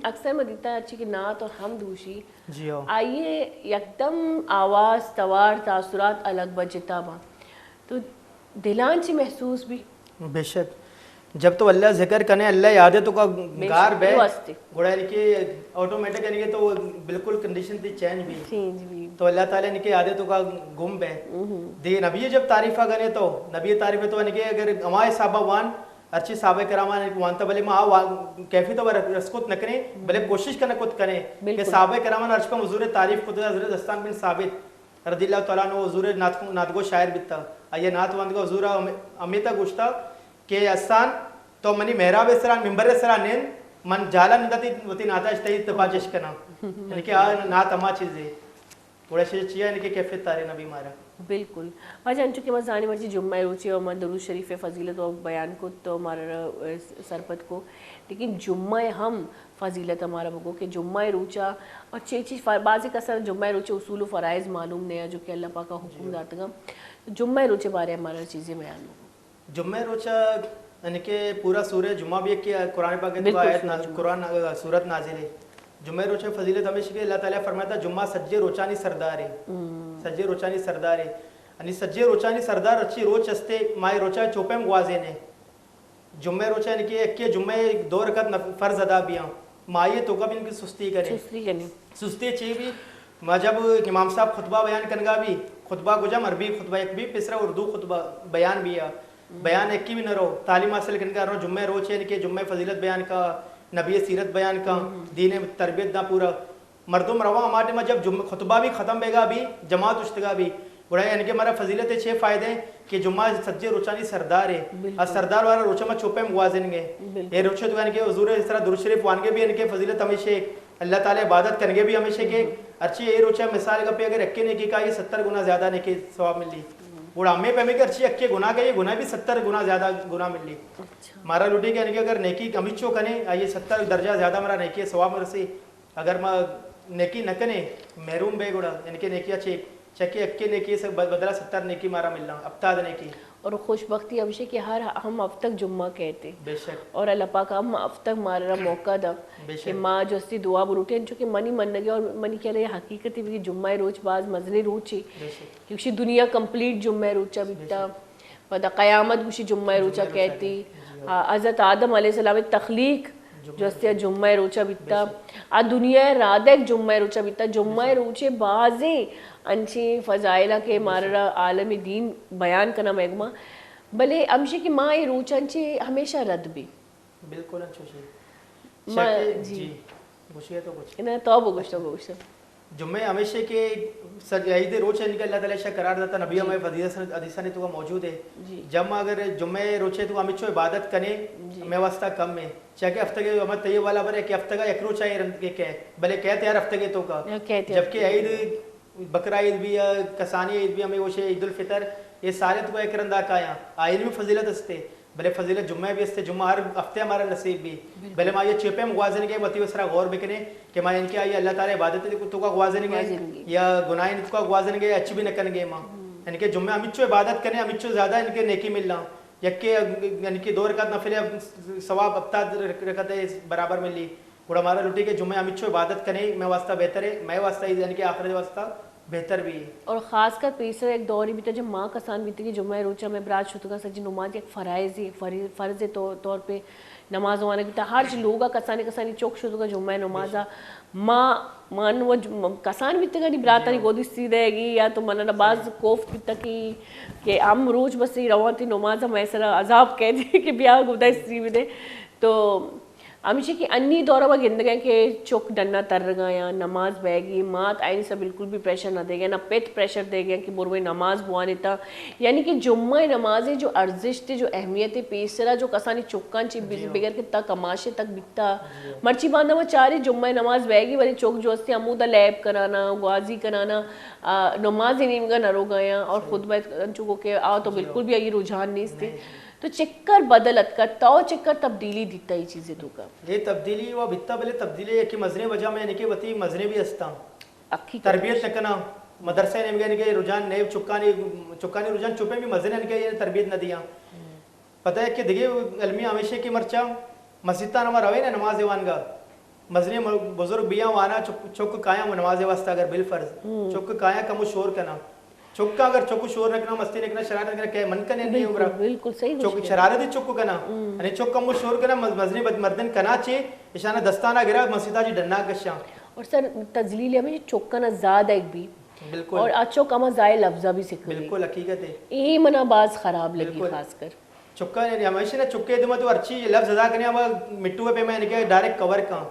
اکثر ما دیتا، ہرچی کہ نعت و حمد گوشی، جی ہو۔ آئی یکدم آواز، توار، تاثرات الگ بجتا با۔ تو دلان چی محسوس بی؟ بے شک۔ جب تو اللہ ذکر کنے، اللہ یاد ہے تو کا بے گار شک، بے۔ درست۔ گڑا یعنی کہ آٹومیٹک یعنی کہ تو بالکل کنڈیشن تئی چینج بی۔ Change be. تو اللہ تعالی یعنی کہ یاد ہے تو کا گم بے۔ ہم۔ دی نبی جب تعریف کنے تو، نبی تعریف تو یعنی کہ اگر ہما حساب وان، ہرچی صحابہ کرام یعنی کہ وانتا، بلے ما آ وا-، کیفیت و رسکت نہ کنے، بلے کوشش کنے کت کنے کہ بالکل۔ صحابہ کرام ہرچ کم حضور تعریف کت، حضرت حسان بن ثابت رضی اللہ تعالی عنہ حضور نعت، نعتگو شاعر بیتا۔ آئی نعت وانتگا حضور ہم-، ہمیتا گوشتا کہ حسان، تو منی محراب سرا، ممبر سرا نند، من جالا نندا تئی وتی نعتا اشتئی تپا جش کنا۔ یعنی کہ آ نعت ہما چیزے۔ گڑا شے چیا یعنی کہ کیفیت تارے نبی مارا۔ بالکل۔ واجہ انچو کہ ما زانی مرچی جمعہ روچے و ما درود شریف فضیلت و بیان کت تو مارا سرپد کو۔ لیکن جمعہ ہم فضیلت ہمارا بگو کہ جمعہ روچا اور چے چیز فر-، بعضی کسر جمعہ روچے اصول و فرائض معلوم نہیں ہے جو کہ اللہ پاک کا حکم جی۔ داتگا۔ تو جمعہ روچے بارے ہمارا چیزیں بیان بگو۔ جمعہ روچا یعنی کہ پورا سورہ جمعہ بھی ایک قرآن پاک تو بالکل آیت سورہ نا-، جمعہ۔ قرآن نا-، سورت نازل ہے۔ جمعہ روچا فضیلت ہمیشہ کہ اللہ تعالی فرماتا، جمعہ سجے روچانی سردار ہے۔ ہم۔ سجے روچانی سردار ہے۔ یعنی سجے روچانی سردار اچھی روچ ہستے، ماہ روچا چوپیم گوازینے۔ جمعہ روچا یعنی کہ ایک جمعہ دو رکعت نف-، فرض ادا بیاں۔ ماہی تو کب ان کی سستی کرے۔ سستی کرے۔ سستی چی بھی، ما جب امام صاحب خطبہ بیان کنگا بھی، خطبہ کو جم عربی خطبہ ایک بھی، پیسرا اردو خطبہ بیان بھی ہے۔ بیان ایک کی بھی نہ رو، تعلیم حاصل کنگا رو، جمعہ روچ ہے کہ جمعہ فضیلت بیان کا، نبی سیرت بیان کا، دین تربیت دا پورا۔ مردم رواں ہما ٹائم جب جمعہ خطبہ بھی ختم بیگا بھی، جماعت اشتگا بھی، گڑا یعنی کہ ہمارا فضیلت چھ فائدے ہیں کہ جمعہ سجے روچانی سردار ہے۔ بالکل۔ اور سردار والا روچہ ما چوپے مغوازن گے۔ بالکل۔ یہ روچے تو یعنی کہ حضور اس طرح درود شریف وانگے بھی یعنی کہ فضیلت ہمیشہ اللہ تعالی عبادت کنگے بھی ہمیشہ کے۔ ہرچی یہ روچہ مثال کا پہ اگر اکے نیکی کا یہ ستر گنا زیادہ نیکی ثواب ملی۔ گڑا ہمیں پہ ہمیں کہ ہرچی اکے گناہ کا یہ گناہ بھی ستر گنا زیادہ گناہ ملی۔ اچھا۔ ہمارا لوٹی کہ یعنی کہ اگر نیکی ہمیچو کنے، آئیے ستر درجہ زیادہ ہمارا نیکی ثواب مرسی۔ اگر ما نیکی نہ کنے، محروم بے گڑا، یعنی کہ نیکی اچھے، چکے اکے نیکی سے بد-، بدلا ستر نیکی مارا ملنا، ہفتاد نیکی۔ اور خوش بختی ہمشے کہ ہر ہم ہفتگ جمعہ کہتے۔ بے شک۔ اور اللہ پاک ہم ہفتگ مارا موقع دا بے شک۔ کہ ما جو استی دعا بروٹے، چونکہ منی منگے اور منی خیال ہے حقیقت بھی جمعہ روچ باز مزنی روچی۔ بے شک۔ کیونکہ دنیا کمپلیٹ جمعہ روچا بے بیتا۔ شک۔ پدا قیامت گوشی جمعہ روچا جمعہ روچا کہتی۔ کہتی۔ جی ہاں۔ ہاں، حضرت آدم علیہ السلام تخلیق جمعہ جو استے روچا۔ جمعہ روچا بیتا۔ بے شک۔ آ دنیا رادگ جمعہ روچا بیتا۔ جمعہ بے شک۔ روچے بازیں انچیں فضائلہ کہ بے شک۔ مارا عالم دین بیان کنا مہگما۔ بلے ہمشی کہ ما اے روچاں چے ہمیشہ رد بی۔ بالکل انچوشی۔ ما، شکے، جی۔ جی۔ گوشی ہے تو کچھ؟ نہ، تو بگوش، تو بگوش۔ جمعہ ہمیشہ کہ سج-، عید روچ ہے، اللہ تعالی شاہ قرار داتا، نبی جی۔ ہمیں فضیلت حدیثانی تو موجود ہے۔ جی۔ جب ما اگر جمعہ روچے تو ہمیں چو عبادت کنے، جی۔ ہمیں واسطہ کم ہے۔ چاہے کہ ہفتہ کے ہمیں طیب والا برے کہ ہفتہ کا ایک روچ آئے رند کے کہے، بلے کہتے ہر ہفتے کے تو کا۔ یا کہتے جبکہ ہفتے کے۔ عید بقرہ عید بھی یا کسانی عید بھی ہمیں گوشے عید الفطر، یہ سارے تو ایک رندا کا یا آئین بھی فضیلت ہستے۔ بلے فضیلت جمعہ بھی ہستے، جمعہ ہر ہفتے ہمارا نصیب بھی۔ بالکل۔ بلے ما یہ چیپے ہم گوازن کے وتی اسرا غور بکنے کہ ما ان کے آئی اللہ تعالی عبادت تو کا گوازن گے گوازن گے۔ یا گناہ تو کا گوازن گے، اچھی بھی نہ کن گے ما۔ ہم۔ ان کے جمعہ ہمچو عبادت کنے، ہمچو زیادہ ان کے نیکی ملنا۔ یکے ان کے دو رکعت نفل ثواب ہفتاد رکعت برابر ملی۔ گڑا مارا لوٹی کہ جمعہ ہمچو عبادت کنے، میں واسطہ بہتر ہے، میں واسطہ یعنی کہ آخرت واسطہ بہتر بھی ہے۔ اور خاص کر پیسر ایک دور ہی بیتا جب ماں کسان بیتی کہ جمعہ روچہ میں برات شتگا سجی نماز ایک فرائض ہی، فری-، فرض طور، طور پہ نماز وانا بیتا۔ ہر چی لوگا کسانی کسانی چوک شتگا جمعہ نمازا۔ بے شک۔ ماں، من و ج-، م-، کسان بیتگا نی براتانی جی۔ گودی سی دے گی یا تو مننا باز صحیح۔ کوفت بیتا کہ، کہ ہم روچ بس ہی روان تی نماز ہم ایسا عذاب کہہ دے کہ بیا گودا سی بدے۔ تو ہمیشہ کہ انی دور ءَ گندگ ءَ کہ چک ڈنا ترگ ءَ آں، نماز بیگی، مات آئین سا بالکل بھی پریشر نہ دیگ ءَ، نہ پت پریشر دیگ ءَ کہ برو نماز بوانتا۔ یعنی کہ جمعہ نماز جو ارزشت، جو اہمیت پیسرا جو کسانی چکان چی بگر کہ تا کماشے تک بیتا۔ مرچی باندا ما چاری جمعہ نماز بیگی، ولی چک جو استے ہمودا لیب کنانا، گوازی کنانا، آ، نماز نیمگا نہ روگایاں اور خطبہ انچو کو کہ آ تو بالکل بھی آئی رجحان نیستی۔ تو چکر بدل اتکا، تو چکر تبدیلی دیتا ای چیزے تو کا؟ اے تبدیلی و بیتا، بلے تبدیلی یکے مزنیں وجہ میں یعنی کہ وتی مزنیں بھی ہستاں۔ تربیت نہ کناں، مدرسہ نیمگا یعنی کہ رجحان نیب چکانی، چکانی رجحان چوپیں بھی مزنیں یعنی کہ تربیت نہ دیاں۔ پتہ ہے کہ دگہ المی ہمیشہ کہ مرچاں مسیتاں ہما روے نا نماز وانگا، مزنیں م-، بزرگ بیاں وانا چک، چک کایاں نماز واسطہ اگر بالفرض۔ چک کایاں کمو شور کناں۔ چکاں اگر چک شور نہ کناں، مستی نہ کناں، شرارت نہ کناں، کہ من کنے نہیں عمرہ۔ بالکل صحیح چک شرارت ہی چک کناں۔ یعنی چک کمو شور کناں، مز-، مزنیں بد-، مردن کناں چے، اشانہ دستانا گرا، مسیتا جی ڈنا کشاں۔ اور سر، تذلیل ہمیں چکانا زاد ایک بھی۔ بالکل۔ اور آ چک ہما زائے لفظا بھی سکھ گئی۔ بالکل حقیقت ہے۔ اے منا باز خراب لگی خاص کر۔ چکا یعنی ہمیشہ نا چکے دما تو ہرچی لفظ ادا کنے، ہما مٹو پہ میں یعنی کہ ڈائریکٹ کور کاں۔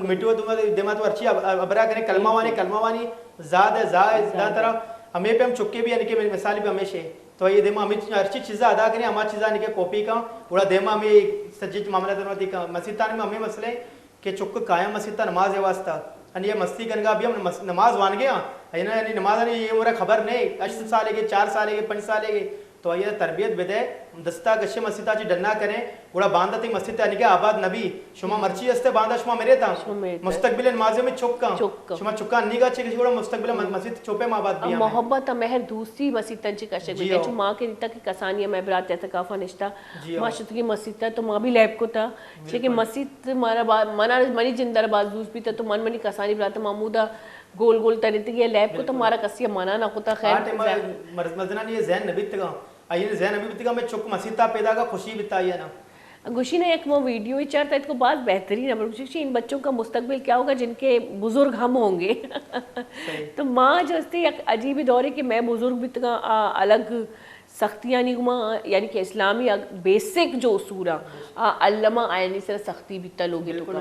مٹو دما، دما تو ہرچی اب-، اب-، ابرا کنے، کلمہ وانی، کلمہ وانی، زاد ہے، زا ہے، دا طرح۔ ہمیں پہ ہم چکے بھی یعنی کہ مثال بھی ہمیشہ ہے۔ تو یہ دما ہمیں ہرچی چیزا ادا کنے، ہما چیزا یعنی کہ کاپی کاں، گڑا دما ہمیں سجج معاملہ تو نہ تھی کاں۔ مسیتان میں ہمیں مسئلہ ہے کہ چک کایاں مسیتا نماز واسطہ، یعنی یہ مستی کنگا بھی ہم نماز، نماز وانگے ہاں، یعنی، یعنی نماز یعنی یہ عمر خبر نہیں، ہشت سالے کے، چار سالے کے، پنج سالے کے، تو آئی تربیت بدے، دستا کشے مسیتا چی ڈنا کریں، گڑا باندا تی مسیت یعنی کہ آباد نبی، شما مرچی استے باندا شما مرے تا، مستقبل نماز میں چکاں، شما چکاں نیگا چے کسی گڑا مستقبل مسیت چوپے ما آباد بھی محبت، مہر، دوستی مسیتاں چی کشے۔ جی، چو ماں کے دیتا کہ کسانی میں برات اعتکافا نشتا، ما شتگی مسیتا تو ما بھی لیب کو تا، لیکن مسیت مارا با-، منا، منی جند ء باز دوست بیت، تو من منی کسانی برات ء ما ہمودا گول گول ترینتگی ء لیب کت، مارا کسی ء منع نہ کت۔ خیر، آ ٹائم ء مر-، مزنانی ذہن نہ بیتگاں، آئی ذہن ہمے بیتگاں، ہمے چک مسیت ء پیداگ ء خوشی بیتا آئی ء نا۔ گوشی نا یک ما ویڈیو چارتا ات کو باز بہترین ہے، گوشی ان بچوں کا مستقبل کیا ہوگا جن کے بزرگ ہم ہوں گے۔ تو ماں جو استے یک عجیب دورے کہ میں بزرگ بیتگاں، آ الگ سختیانی گما، یعنی کہ اسلامی اگ-، بیسک جو اصول آ، آ الما آیانی سر سختی بیتا لوگے تو کا۔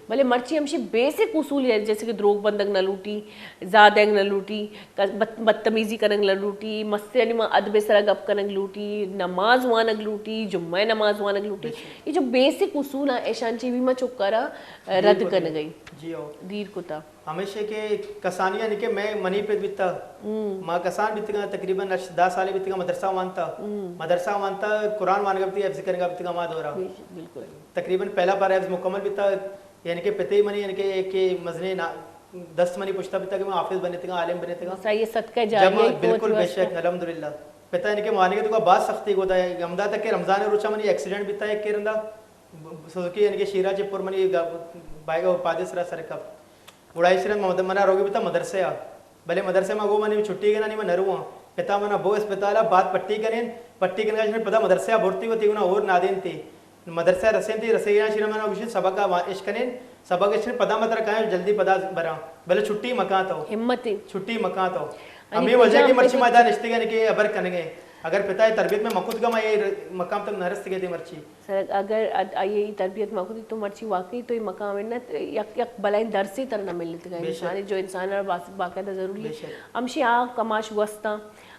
بلے مرچی ہمشی بیسک اصول ہے، جیسے کہ دروگ بندگ نہ لوٹی، زادینگ نہ لوٹی، ک-، بد-، بدتمیزی کنگ نہ لوٹی، مستیانی ما ادب سرا گپ کنگ لوٹی، نماز وانگ لوٹی، جمعہ نماز وانگ لوٹی۔ یہ جو بیسک اصول آ، ایشان چی بھی ما چکارا رد کنگئی۔ دیر کتا۔ ہمیشہ کہ کسانی یعنی کہ میں منی پت بیتا، ما کسان بیتگاں، تقریباً اش دہ سالے بیتگاں مدرسہ وانتا۔ مدرسہ وانتا، قرآن وانگا بیتگاں، حفظ کنگا بیتگاں ما دورا۔ بالکل۔ تقریباً پہلا پارہ حفظ مکمل بیتا، یعنی کہ پتے منی یعنی کہ ایک مزنے نا-، دست منی پشتا بیتا کہ میں حافظ بنتگاں، عالم بنتگاں۔ بس آئیے صدقہ جاریہ ہی پہنچ بالکل، بے شک، الحمدللہ۔ پتا یعنی کہ مانے کے تو باز سختی کو تھا، ہمدا تک کہ رمضان روچا منی ایکسیڈنٹ بیتا ایک کے رندا، سوزوکی یعنی کہ شیرا چہ پر منی گا-، بائیک ء پادے سرا سر کپت۔ گڑا ایشی رند مد-، منا روگی بتا مدرسہ ء۔ بلے مدرسہ ما گو منی چھٹی گنا نی من نرواں۔ پتا منا بو اسپتال ء بات پٹی کنین، پٹی کنگا شن پدا مدرسہ ء بھرتی وتی گنا اور نادین تی۔ مدرسہ ء رسین تی، رسیگا شن منا گوشی سبق ء وا-، اش کنین، سبق اش کنین پدا متر کائیں جلدی پدا براں۔ بلے چھٹی مکان تو۔ ہمت۔ چھٹی مکان تو۔ ہمیں وجہ کہ مرچی ما دا نشتگن کہ ابر کنگے۔ اگر پتا ء تربیت میں مکت گا ما یہ مقام تک نہ رستگے تے مرچی۔ سر، اگر اد-، آئی ء تربیت مہ کتی تو مرچی واقعی تو اے مقام ء نہ، یک، یک بلائیں درسے ترا نہ ملتگ۔ انسان جو انسان ء باس-، باقاعدہ ضروری ہے۔ ہمشی آ کماش گوستاں،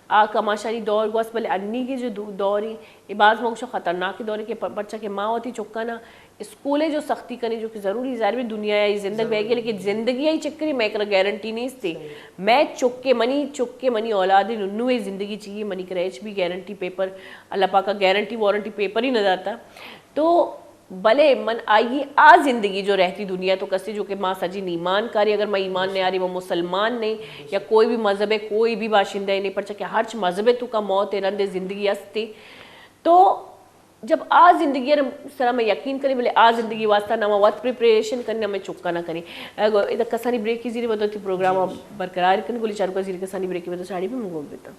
آ کماشانی دور گوست، بلے انیگی جو دو-، دور ایں، اے باز ما گوشاں خطرناک دورے کہ پ-، پرچا کہ ما وتی چکانا اسکول ء جو سختی کنی جو کہ ضروری، ظاہر ہے دنیا ء زندگ بہ گی، لیکن زندگی ء چکری میں کرا گارنٹی نیست۔ میں چکے منی، چکے منی اولاد ننو ء زندگی چی، منی کرا ہچ بھی گارنٹی پیپر اللہ پاک ء گارنٹی وارنٹی پیپر ہی نہ داتا۔ تو بلے من آئی آ زندگی جو رہتی دنیا تو کسے جو کہ ما سجی ایمان کاری، اگر ما ایمان نیاری ما مسلمان نہیں یا کوئی بھی مذہب ہے، کوئی بھی باشندہ نہیں، پرچہ کہ ہرچ مذہب ہے تو کا موت ہے، رند زندگی ہستے۔ تو جب آ زندگی سرا میں یقین کری، بلے آ زندگی واسطہ نہ ما وت پریپریشن کرنے، ہمیں چکا نہ کریں۔ اگر ادا کسانی بریک کی زیری بدو تی پروگرام برقرار کرنے، گلی چارو کا زیری کسانی بریک کی بدو ساڑی بھی مگو بیتا۔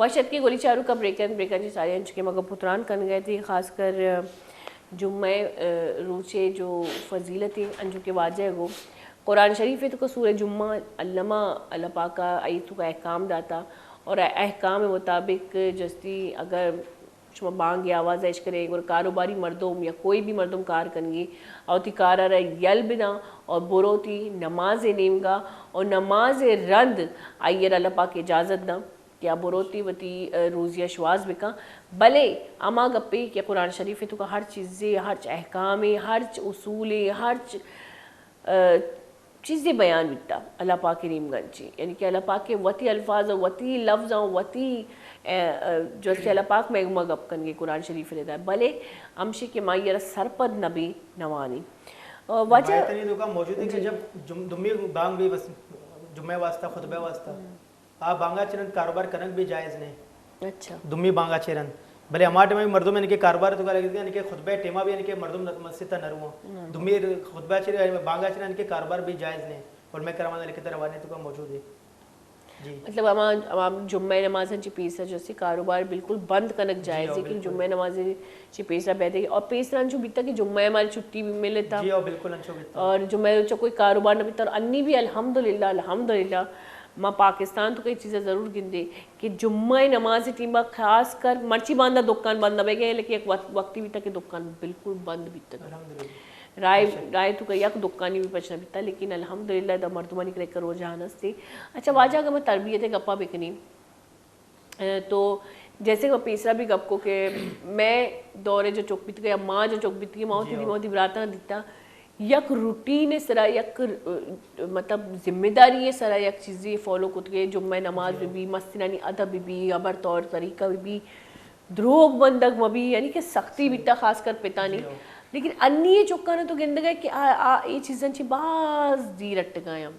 وش اتکے گلی چاروکاں، بریکن، بریکن چی ساری انچو کہ ما گپ و تران کنگا اتیں، خاص کر جمعہ ءِ روچے جو فضیلت انچو کہ واجہ گو قرآن شریف توکا سورہ جمعہ علمہ اللہ پاکا ای توکا احکام داتا، اور احکام مطابق جستی اگر شما بانگ آواز اش کرے، گڑا کاروباری مردم یا کوئی بھی مردم کار کنگی، او تی کارا را یل بداں اور بروتی نماز نیمگا، اور نماز رند آئیر اللہ پاک اجازت داں کہ آ بروتی وتی، ا، روزی ءَ شواز بکن۔ بلے ہما گپے کہ قرآن شریف توکا ہر چیزے، ہرچ احکامے، ہرچ اصولے، ہرچ، ا، چیزے بیان بیتا اللہ پاک نیمگا چی، یعنی کہ اللہ پاک وتی الفاظ، وتی لفظ، وتی، ا، ا، جو کہ اللہ پاک میں ما گپ کنگے قرآن شریف ردا، بلے ہمشی کہ ما یرا سرپد نبی نوانی۔ ا، واجہ، روایت انی توکا موجود ہے کہ جی۔ جب جم-، جمعے بانگ بھی بس جمعے واسطہ، خطبے واسطہ، آ بانگا چہ رند کاروبار کنگ بھی جائز نہیں۔ اچھا۔ دومی بانگا چہ رند۔ بلے ہما ٹائم مردم یعنی کہ کاروبار توکا لگے، یعنی کہ خطبہ ٹائما بھی یعنی کہ مردم مسجد تا نہ رواں۔ دومی خطبہ چہ، بانگا چہ رند یعنی کہ کاروبار بھی جائز نہیں۔ علماء کرام نے لکھتا روایت توکا موجود ہے۔ جی۔ مطلب ہما، ہما جمعہ نماز چی پیسا جستی کاروبار بالکل بند کنگ جائز ہے، لیکن جمعہ نماز چی پیسا بیدے، اور پیسا انچو بیتا کہ جمعہ ہماری چھٹی بھی ملتا۔ جی، اور بالکل انچو بیتا۔ اور جمعہ روچا کوئی کاروبار نہ بیتا، اور انی بھی الحمدللہ، الحمدللہ، ما پاکستان توکا اے چیزا ضرور گندے کہ جمعہ نماز ٹیما خاص کر مرچی باندا دکان بند نہ بیگے، لیکن یک وقت، وقتی بیتا کہ دکان بالکل بند بیتا۔ الحمدللہ۔ رائے، رائے توکا یک دکانی بھی پچ نہ بیتا، لیکن الحمدللہ دا مردمانی کرا یک رجحان ہستے۔ اچھا واجہ، اگر ما تربیت گپا بکنیں، ا، تو جیسے کہ پیسرا بھی گپ کو کہ میں دور جو چک بیتگے یا ماں جو چک بیتگے، ماں وتی، ماں وتی براتاں دیتا، یک روٹین سرا، یک، ا، مطلب ذمہ داری سرا یک چیزی فالو کتگے، جمعہ نماز بھی، مسترانی ادب بھی، ابر طور طریقہ بھی، دروگ بندگ مبی، یعنی کہ سختی بیتا خاص کر پتانی۔ لیکن انی چکانا تو گندگے کہ آ، آ، اے چیزاں چی باز دیر اٹگایا۔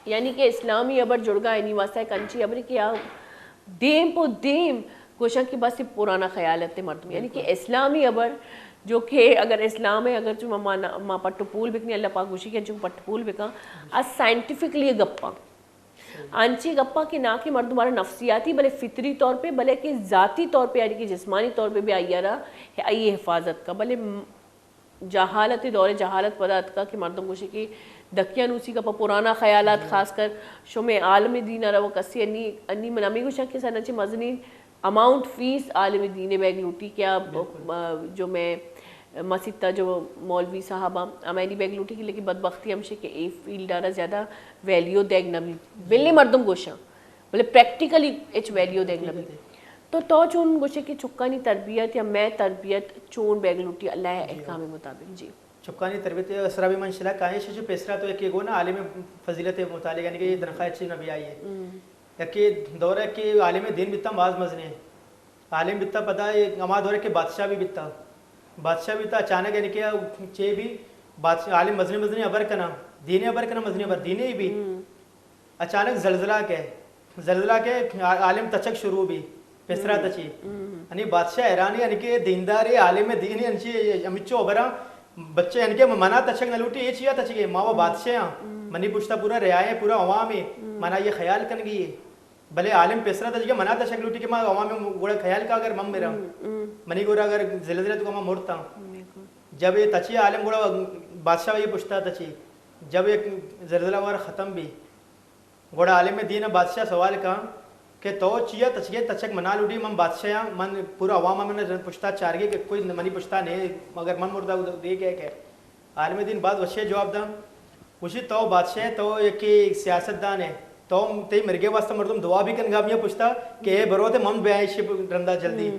یعنی کہ اسلامی ہبر جڑگا انی واسطہ ایک انچی ہبرے کہ آ دیم پہ دیم گوشاں کہ بس اے پرانا خیالات مردم، یعنی کہ اسلامی ہبر جو کہ اگر اسلام ہے، اگر چو ما، ما، ما پٹ و پول بکنی، اللہ پاک گوشی کہ انچو پٹ و پول بکن، آ سائنٹیفکلی گپاں۔ انچی گپاں کہ نا کہ مردم آرا نفسیاتی بلے فطری طور پہ، بلے کہ ذاتی طور پہ، یعنی کہ جسمانی طور پہ بھی آئی آرا، آئی حفاظت کا۔ بلے جہالت، دور جہالت پدا اتکا کہ مردم گوشی کہ دکیانوسی کا پہ پرانا خیالات، خاص کر شمے عالم دین ءَ رو کسی انی، انی من ہمے گوشاں کہ سنچ مزنین اماؤنٹ فیس عالم دین بیگ لوٹی کہ آ، آ، جو میں مسیت تا جو مولوی صاحب ہم ہمینی بیگ لوٹی کہ، لیکن بدبختی ہمشی کہ اے فیلڈ آرا زیادہ ویلیو دیگ نہ بی۔ بلے مردم گوشاں بلے پریکٹیکلی ہچ ویلیو دیگ نہ بیت۔ تو تو چون گوشے کہ چکانی تربیت یا مئے تربیت چون بیگ لوٹی اللہ ءِ احکام مطابق؟ جی۔ چکانی تربیت ءِ سرا بھی من شلا کائیں، شش پیسرا تو یکے گو نا عالم فضیلت متعلق، یعنی کہ یہ تنخواہ چی نہ بیائی ہے۔ یکے دور ہے کہ عالم دین بیتا باز مزنے، عالم بیتا پدا یہ ہما دور ہے کہ بادشاہ بھی بیتا، بادشاہ بیتا اچانک یعنی کہ چے بھی بادشاہ عالم مزنے مزنے ابر کنا، دینے ابر کنا مزنے ابر دینے ہی بھی۔ اچانک زلزلہ کے، زلزلہ کے عالم تچک شروع بھی، پیسرا تچی۔ یعنی بادشاہ حیرانی، یعنی کہ دیندار عالم دین، یعنی چی ہمچو ابرا بچے، یعنی کہ منا تچک نہ لوٹی، یہ چیا تچگے؟ ما وہ بادشاہ ہاں، منی پشتا پورا رعایا، پورا عوام ہے، منا یہ خیال کنگی ہے۔ بلے عالم پیسرا تچگے، منا تچک لوٹی کہ ما عوام گوڑا خیال کا اگر من میرا، منی گورا اگر زلزلہ تو ما مرتا۔ جب یہ تچی عالم گوڑا بادشاہ یہ پشتا تچی، جب یہ زلزلہ وغیرہ ختم بھی، گڑا عالم دین ءَ بادشاہ سوال کن کہ تو چیا تچگے؟ تچک منا لوٹی، من بادشاہ آں، من پورا عوام ءَ من پشتا چارگے کہ کوئی منی پشتا نہیں، مگر من مردہ دے گئے کہ۔ عالم دین باز وشے جواب داں، گوشی تو بادشاہ ئے، تو یکے سیاست دان ئے، تو تئی مرگے واسطہ مردم دعا بھی کنگا میاں پشتا کہ اے بروت من بیاں ایشی رندا جلدی۔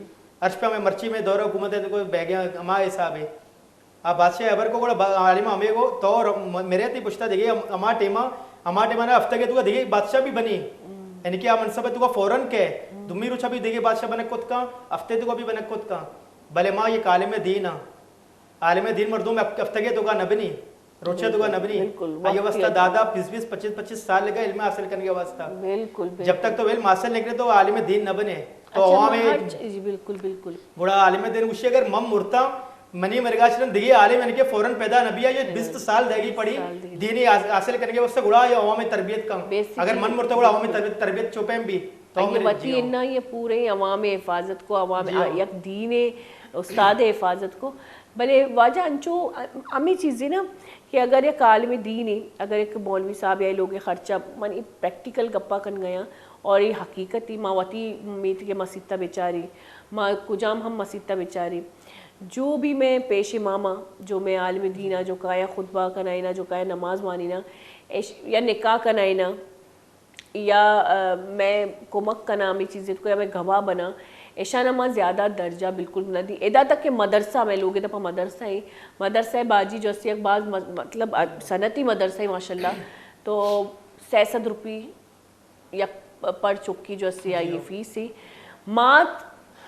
ارش پہ ہمیں مرچی میں دور حکومت ہے تو کوئی بیگیاں ہما حساب ہے۔ آ بادشاہ ہبر کو گڑا با-، عالم ہمے گو تو ر-، م-، مرے تئی پشتا دگے ہم-، ہما ٹیما، ہما ٹیما نا ہفتگے تو دگے بادشاہ بھی بنی۔ یعنی کہ آ منصب تو فوراً کہ دومی روچا بھی دگے بادشاہ بنک کت کاں، ہفتے تو بھی بنک کت کاں۔ بلے ما یہ عالم دین ہاں۔ عالم دین مردم ہف-، ہفتگے تو کا نہ بنی، روچے تو کا نہ بنی۔ بالکل، آئی وقت واسطہ دادا بیس بیس پچیس پچیس سال لگا علم حاصل کرنے کے واسطہ۔ بالکل، جب تک تو علم حاصل نہیں کرے تو عالم دین نہ بنے۔ تو اچھا، عوام ہر چیز، بالکل، بالکل۔ گڑا عالم دین گوشی اگر من مرتا، منی مرگا چرن دگے عالم یعنی کہ فوراً پیدا نہ بیا، یہ بیست سال دگی پڑی دینی حاصل کرنے کے واسطے، گڑا یہ عوام تربیت کم۔ اگر من مرتا گڑا عوام تربیت، تربیت چوپیں بھی۔ تو آئی ء وتی اناں یہ پورے عوام ء حفاظت کو، عوام یک دین ء استاد ء حفاظت کو۔ بلے واجہ انچو ہمے چیزے نا کہ اگر یک عالم دین ء، اگر یک مولوی صاحب یا لوگ خرچہ، من ای پریکٹیکل گپا کن گیاں اور ای حقیقت ای، ما وتی میت کے مسیت ء بچاری، ما کجام ہم مسیت ء بچاری، جو بھی میں پیش امام آں، جو میں عالم دین آں، جو کایا خطبہ کنائینا، جو کایا نماز وانینا، ایش-، یا نکاح کنائینا، یا، آ، میں کمک کناں ہمے چیزے کو یا میں گواہ بناں، ایشانا ما زیادہ درجہ بالکل نہ دی۔ ادا تک کہ مدرسہ، میں لوگ دپا مدرسہ ہیں، مدرسہ باجی جو است یک باز م-، مطلب، آ، صنعتی مدرسہ ہے ماشاءاللہ، تو سہ سد روپی یک پر چکی جو است آئی فیس ہے۔ مات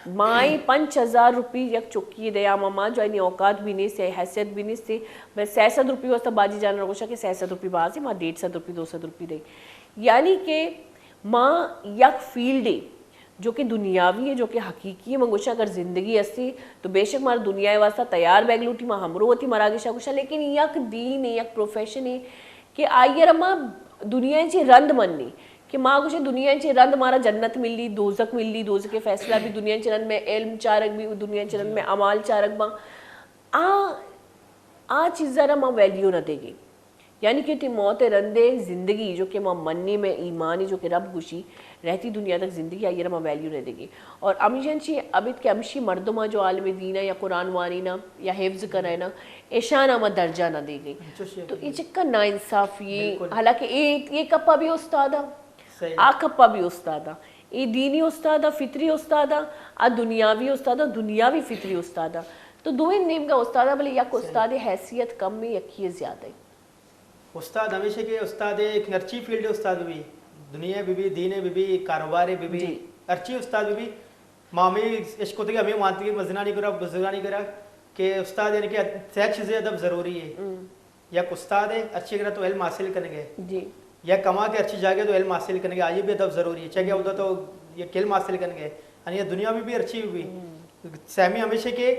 مائی پنچ ہزار روپی یک چکی دے، آ ما جو اینی اوقات بھی نہیں سے، حیثیت بھی نہیں سے، میں سہ سد روپی واسطہ باجی جان گوشا کہ سہ سد روپی بازی، ما ڈیڑھ سد روپی، دو سد روپی دے۔ یعنی کہ ما یک فیلڈ ہے جو کہ دنیاوی ہے، جو کہ حقیقی ہے۔ من گوشاں اگر زندگی ہستی تو بے شک مارا دنیا ء واسطہ تیار بیگ لوٹی، ما ہمرو وتی مراگشا گوشاں، لیکن یک دین ہے، یک پروفیشن ہے کہ آئی ء را ما دنیا ء چہ رند منی، کہ ما گوشیں دنیا ء چہ رند مارا جنت ملی، دوزک ملی، دوزک ء فیصلہ بھی دنیا ء چہ رند، میں علم چارگ بھی دنیا ء چہ رند، میں اعمال چارگ باں۔ آ، آ چیز ء را ما ویلیو نہ دیگیں۔ یعنی کہ تئی موت ء رند ء زندگی جو کہ ما منی، میں ایمانی جو کہ رب گوشی، رہتی دنیا تک زندگی آئی ء را ما ویلیو نہ دیگیں۔ اور ہمیشہ چی ابید کہ ہمشی مردم ء جو عالم دین ء یا قرآن وانینا یا حفظ کنائینا، ایشانا ما درجہ نہ دیگیں۔ تو ای چکا ناانصافی ہے۔ حالانکہ اے، اے کپا بھی استاد ء، آ کپا بھی استاد ء۔ اے دینی استاد ء، فطری استاد ء، آ دنیاوی استاد ء، دنیاوی فطری استاد ء۔ تو دوئیں نیمگا استاد ء، بلے یک استاد ء حیثیت کم ہے، یکی ء زیادہ ہے۔ استاد ہمیشہ کہ استاد ایک ہرچی فیلڈ استاد بھی، دنیا بھی بھی، دین بھی بھی، کاروبار بھی بھی، ہرچی استاد بھی بھی، ما ہمیں اشکتگی ہمیں وانتگی مزنانی کرا، بزرگانی کرا کہ استاد یعنی کہ سہ چیزیں ادب ضروری ہے۔ یک استاد ہے، ہرچی کرا تو علم حاصل کنگے۔ یک کما کہ ہرچی جاگے تو علم حاصل کنگے، آئی بھی ادب ضروری ہے۔ چاہے کہ اودا تو یک علم حاصل کنگے، یعنی دنیا بھی بھی ہرچی بھی۔ سہمی ہمیشہ کہ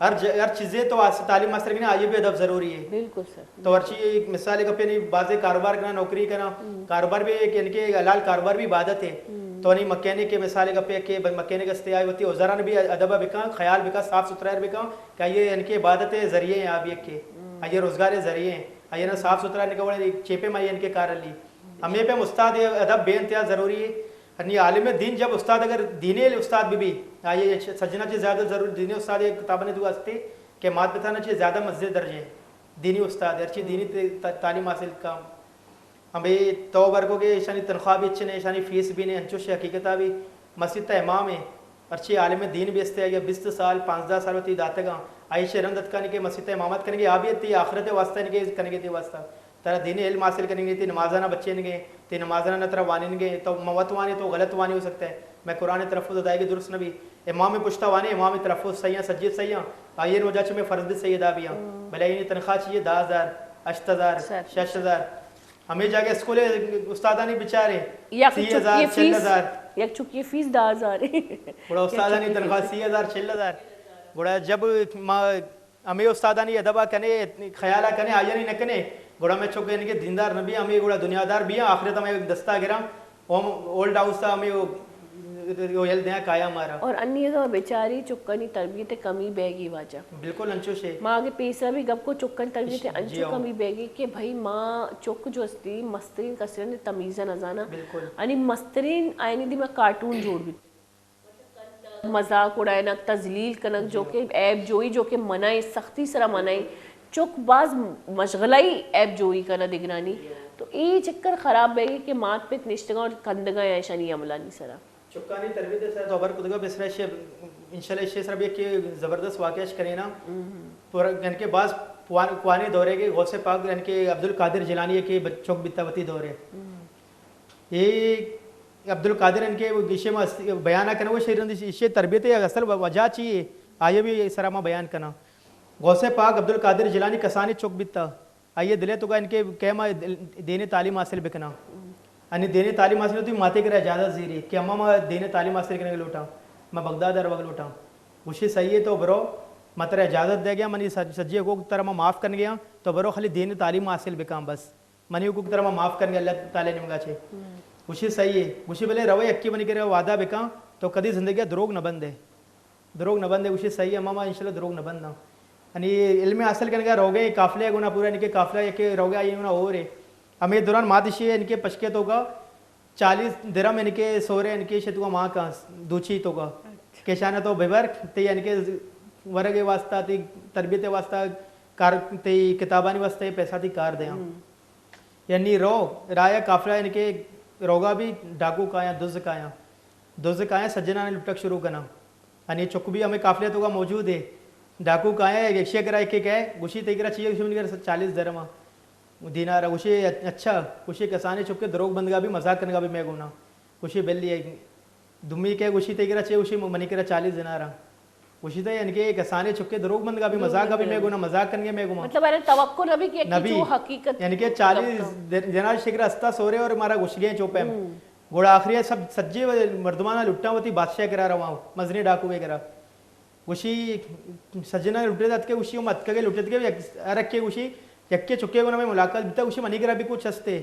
ہر ج-، ہر چیزے تو آس-، تعلیم حاصل کرنے، آئی بھی ادب ضروری ہے۔ بالکل سر۔ تو ہرچی ایک مثال ہے کہ اپنے بازے کاروبار کرنا، نوکری کرنا، کاروبار بھی ایک، یعنی کہ حلال کاروبار بھی عبادت ہے۔ تو نہیں مکینک کے مثال ہے کہ پہ کہ مکینک استے آئے ہوتی، اوزاران بھی ادب بکا، خیال بکا، صاف ستھرا بکا، کہ یہ یعنی کہ عبادت ذریعے ہیں، آپ یہ کہ یہ روزگار ذریعے ہیں، یہ نا صاف ستھرا نکلے چیپے میں ان کے کار لی۔ ہمیں پہ استاد ادب بے انتہا ضروری ہے۔ یعنی عالم دین جب استاد، اگر دینی استاد بھی بھی، آئیے سجنا چیز زیادہ ضرور دینی استاد کتابیں تو استے کہ مات پتا نا چیز زیادہ مزید درجے دینی استاد، ہرچی دینی تے-، تا-، تعلیم حاصل کام۔ ہمیں تو برکو کہ ایشانی تنخواہ بھی اچھے نے، ایشانی فیس بھی نے، انچوش حقیقت بھی مسجد تا امام ہے، ہرچی عالم دین بھی استے، یا بیست سال، پانزدہ سال وتی داتگاں، آئی شے رند اتکانی کہ مسجد تا امامت کنگے، آ بھی تی آخرت واسطہ نے کہ کنگے تی واسطہ۔ ترا دینی علم حاصل کنگے، تی نمازانا بچینگے، تی نمازانا نہ ترا وانینگے، تو موت وانے تو غلط وانے ہو سکتا ہے۔ میں قرآن تلفظ ادائیگی درست نہ بھی۔ امام پشتا وانے، امام تلفظ صحیح ہیں، سجیت صحیح ہیں۔ آئیے وجہ چھ میں فرض بھی صحیح ادا بھی ہیں۔ بلے یہ تنخواہ چاہیے دہ ہزار، ہشت ہزار، شش ہزار۔ ہمیں جاگے اسکول استادانی بچارے، یک سی ہزار، چکی چل فیس، ہزار۔ یک چکی فیس دہ ہزار۔ گڑا استادانی تنخواہ سی ہزار، چل ہزار۔ گڑا جب ما ہمیں استادانی ادبا کنے، خیالا کنے، آئیانی نہ کنے، گڑا میں چک ان کے دیندار نہ بھی، ہمیں گڑا دنیا دار بھی، آخرت ہمیں دستا گرا، ہم اولڈ ہاؤس تا ہمیں وہ، وہ یل دیاں کایا مارا۔ اور انی اگاں بیچاری چکانی تربیت کمی بیگی واجہ۔ بالکل انچو شے۔ ما آگے پیسرا بھی گپ کو چکانی تربیت انچو کمی بیگی کہ بھائی ما چک جو استی مسترین کسرن تمیزا نزانا۔ بالکل۔ انی مسترین آئینی دیما کارٹون جوڑ بیت۔ مذاق اڑائینگ، تذلیل کنگ، جو کہ عیب جوئی، جو کہ منع ہے، سختی سرا منع ہے۔ چک باز مشغلہ ہی عیب جوئی کنگ دگرانی۔ تو اے چکر خراب بے کہ مات پت نشتگاں اور کندگاں یا اشانی عملانی سرا۔ چکانی تربیت سرا تو خبر کتگا بسرا شے، انشاءاللہ شے سرا بھی کہ زبردست واقعہ اش کرینا۔ تو یعنی کہ باز پوان-، پوانے دورے کے غوث پاک یعنی کہ عبدالقادر جیلانی کے بچ-، چک بیتا وتی دورے۔ اے عبدالقادر ان کے گیشے ما است-، بیان کنو شیر ایشی تربیت اصل و-، وجہ چی ہے؟ آئیے بھی سرا ما بیان کنا۔ غوث پاک عبدالقادر جیلانی کسانی چک بیتا۔ آئیے دلے تو ان کے کہ ما دل-، دینی تعلیم حاصل بکنا۔ انی دینی تعلیم حاصل ہوتی ماتے کرا اجازت زیری کہ اما ما دینی تعلیم حاصل کرنے لوٹا۔ ما بغداد روگ لوٹا۔ گوشی صحیح ہے تو برو، ما ترا اجازت دے گیا، منی سج-، سجی حقوق ترا ما معاف کن گیا، تو برو خالی دینی تعلیم حاصل بکن بس۔ منی حقوق ترا ما معاف کنگے اللہ تعالی نیمگا چے۔ گوشی صحیح ہے۔ گوشی بلے روے یکی منی کرا وعدہ بکن، تو کدی زندگی ءَ دروگ نہ بندے۔ دروگ نہ بندے۔ گوشی صحیح ہے ماما، انشاءاللہ دروگ نہ بنداں۔ یعنی علم حاصل کنگا روگے، قافلہ گونا پورا، یعنی کہ قافلہ یکی روگے آئی گونا اور ہے۔ ہمیں دوران مادشی ہے، یعنی کہ پشکے توکا چالیس درم یعنی کہ سورے یعنی کہ شتوا ماں کا دوچی توکا۔ اچھا۔ کہ شانہ تو ببر، تے یعنی کہ ورگے واسطہ، تے تربیت واسطہ، کار، تے کتابانی واسطہ پیسہ تی کار دیاں۔ ہم۔ یعنی رو، رایا قافلہ یعنی کہ روگا بھی ڈاکو کایاں، دز کایاں۔ دز کایاں سجنانے لٹک شروع کناں۔ یعنی چک بھی ہمیں قافلے توکا موجود ہے۔ ڈاکو کایاں، ایک شے کرا ایک ایک ہے، گوشی تئی کرا چیئے، گوشی منی کرا چالیس درم آ۔ دینار آ۔ گوشی اچھا، گوشی کسانے چکے دروگ بندگا بھی مذاق کنگا بھی میں گونا۔ گوشی بلی ہے۔ دومی کہ گوشی تئی کرا چیئے، گوشی منی کرا چالیس دینار آ۔ گوشی تو یعنی کہ کسانے چکے دروگ بندگا بھی مذاق کا بھی میں گونا، مذاق کنگے میں گوما۔ مطلب، ارے توقع نہ بھی کہ نبی۔ چو حقیقت یعنی کہ چالیس دینار شکر استا سورے اور مارا گوشگے چوپے۔ ہم۔ گوڑا آخری سب سجے مردمانا لٹاں وتی بادشاہ کرا رواں، مزنی ڈاکو کے کرا۔ گوشی سجنا لٹے دات کے گوشی ہم اتکگے لٹے کے ہر کے گوشی یکے چکے گونا میں ملاقات بیتا، گوشی منی کرا بھی کچھ ہستے۔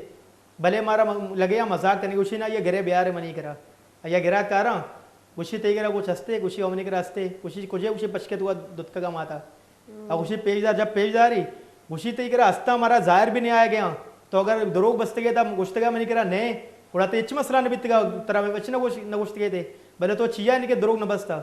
بلے مارا م-، لگے یا مذاق کنی، گوشی نا، یہ گرے بیارے منی کرا۔ یا گرا کاراں، گوشی تئی کرا کچھ ہستے، گوشی منی کرا ہستے، گوشی کجے، گوشی پشکے تو دتکگا ماتا۔ آ گوشی پیش دار، جب پیش داری، گوشی تئی کرا ہستا مارا ظاہر بھی نہیں آیا گیا۔ تو اگر دروگ بستگے تا گوشتگا منی کرا نہیں، گڑا تے اچ مسئلہ نہ بیتگا، ترا میں اچ نہ گوش-، نہ گوشتگے تے۔ بلے تو چیا نہیں کہ دروگ نہ بستا۔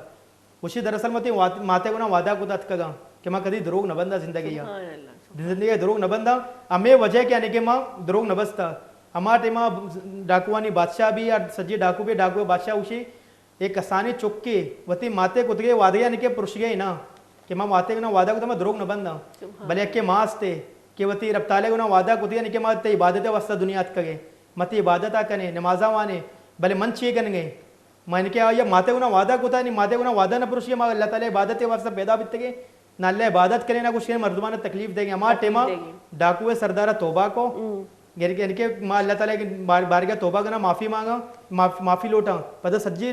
گوشی دراصل متی وات-، ماتے گونا وعدہ کت اتکگاں کہ ما کدی دروگ نہ بنداں زندگی آ۔ سبحان اللہ۔ زندگی آ دروگ نہ بنداں۔ ہمے وجہ کہ یعنی کہ ما دروگ نہ بستا۔ ہما ٹائما ڈاکوانی بادشاہ بھی، سجی ڈاکو بھی، ڈاکو بادشاہ گوشی، اے کسانی چکے وتی ماتے کتگے وعدہ یعنی کہ پرشگے نا کہ ما ماتے گونا وعدہ کتا ما دروگ نہ بنداں۔ سبحان بلے اللہ۔ کہ ما استے کہ وتی رب تعالی گونا وعدہ کتگے یعنی کہ ما تے عبادت واسطہ دنیا اتکگے۔ متی عبادت آ کنے، نمازاں وانے، بلے من چی کنگے؟ من کہ آیا ماتے گنا وعدہ کتا، نی ماتے گنا وعدہ نہ پروشی، ما اللہ تعالی عبادت واسطہ پیدا بیتگے، نہ اللہ عبادت کرے، نہ کچھ کرے، مردمان تکلیف دے گے۔ ہما تکلیف ٹیما دے گے۔ ڈاکو سردار توبہ کو، ہم۔ یعنی کہ، یعنی کہ ما اللہ تعالی کے بار-، بارگاہ توبہ کنا، معافی مانگا، معاف-، معافی لوٹا۔ پدا سجی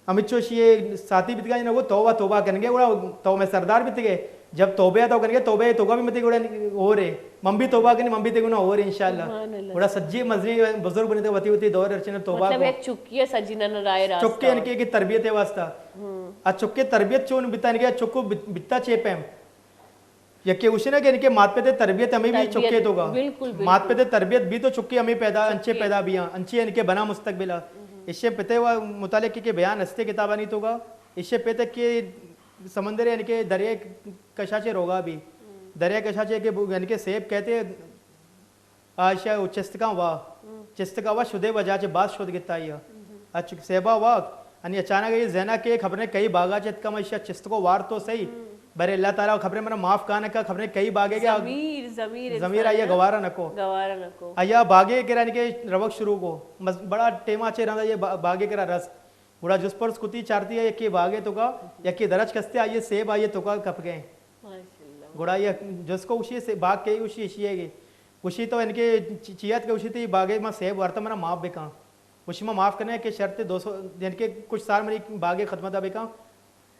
ہمچو شی ساتھی بیتگا، نہ وہ توبہ، توبہ کنگے، گڑا تو میں سردار بیتگے۔ جب توبہ تو کنگے، توبہ تو کا بھی متی گڑا ہو رہے۔ من بھی توبہ کنی، من بھی تے گنا ہو رہے انشاءاللہ۔ سبحان اللہ۔ گڑا سجی مزنی بزرگ بنے تے وتی وتی دور رچنے توبہ مطلب کو۔ ایک چکی ہے سجی نن رائے راست چکے اور۔ ان کے کی تربیت ہے واسطہ۔ ہم۔ آ چکے تربیت چون بیتا، ان کے چکو بیت-، بیتا چے پیم۔ یکے گوشی نا کہ انکے مات پتے تربیت ہمیں بھی تربیت، چکے تو گا۔ بالکل، بالکل۔ مات پتے تربیت بھی تو چکے ہمیں پیدا، انچے چکے۔ پیدا بھی ہاں، انچے انکے بنا مستقبل ہاں۔ ہم۔ اشے پتے و متعلق کے بیان ہستے کتابانی تو گا۔ اشے پتے کہ سمندر یعنی کہ دریا کشا چے روگا بھی۔ ہم۔ دریا کشا چے کہ بو-، یعنی کہ سیب کہتے آ اشیا چست کاں وا۔ ہم۔ چست کاں وا شدے وجہ چہ باز شد گتا آئی ء۔ ہم۔ اچ سیبا وا، انی اچانک یہ ذہنا کہ خبریں کئی باغا چہ اتکا ما اشیا چست کو وار تو صحیح۔ ہم۔ برے اللہ تعالی خبریں منا معاف کانا کا خبریں کئی باغے گیا۔ ضمیر، ضمیر ضمیر انسان آئی نا گوارا نکو۔ گوارا نکو۔ آیا باغے کرا نکے روک شروع کو۔ بس بڑا ٹیما چے رندا یہ با-، باغے کرا رس۔ گڑا جست پرس کتی چارتی ہے کہ باغے تو کا، یکی درچ کستے آئیے سیب آئیے تو کا کپ گئے۔ ماشاءاللہ۔ گڑا یہ جست کو گوشی سے باغ کے گوشی اشی ہے کہ گوشی تو ان کے چ-، چیات کے گوشی تھی باغے ما سیب ورتا منا معاف بکاں۔ گوشی ما معاف کرنے کے شرط دو سو، یعنی کہ کچھ سال منی باغے خدمت بکاں۔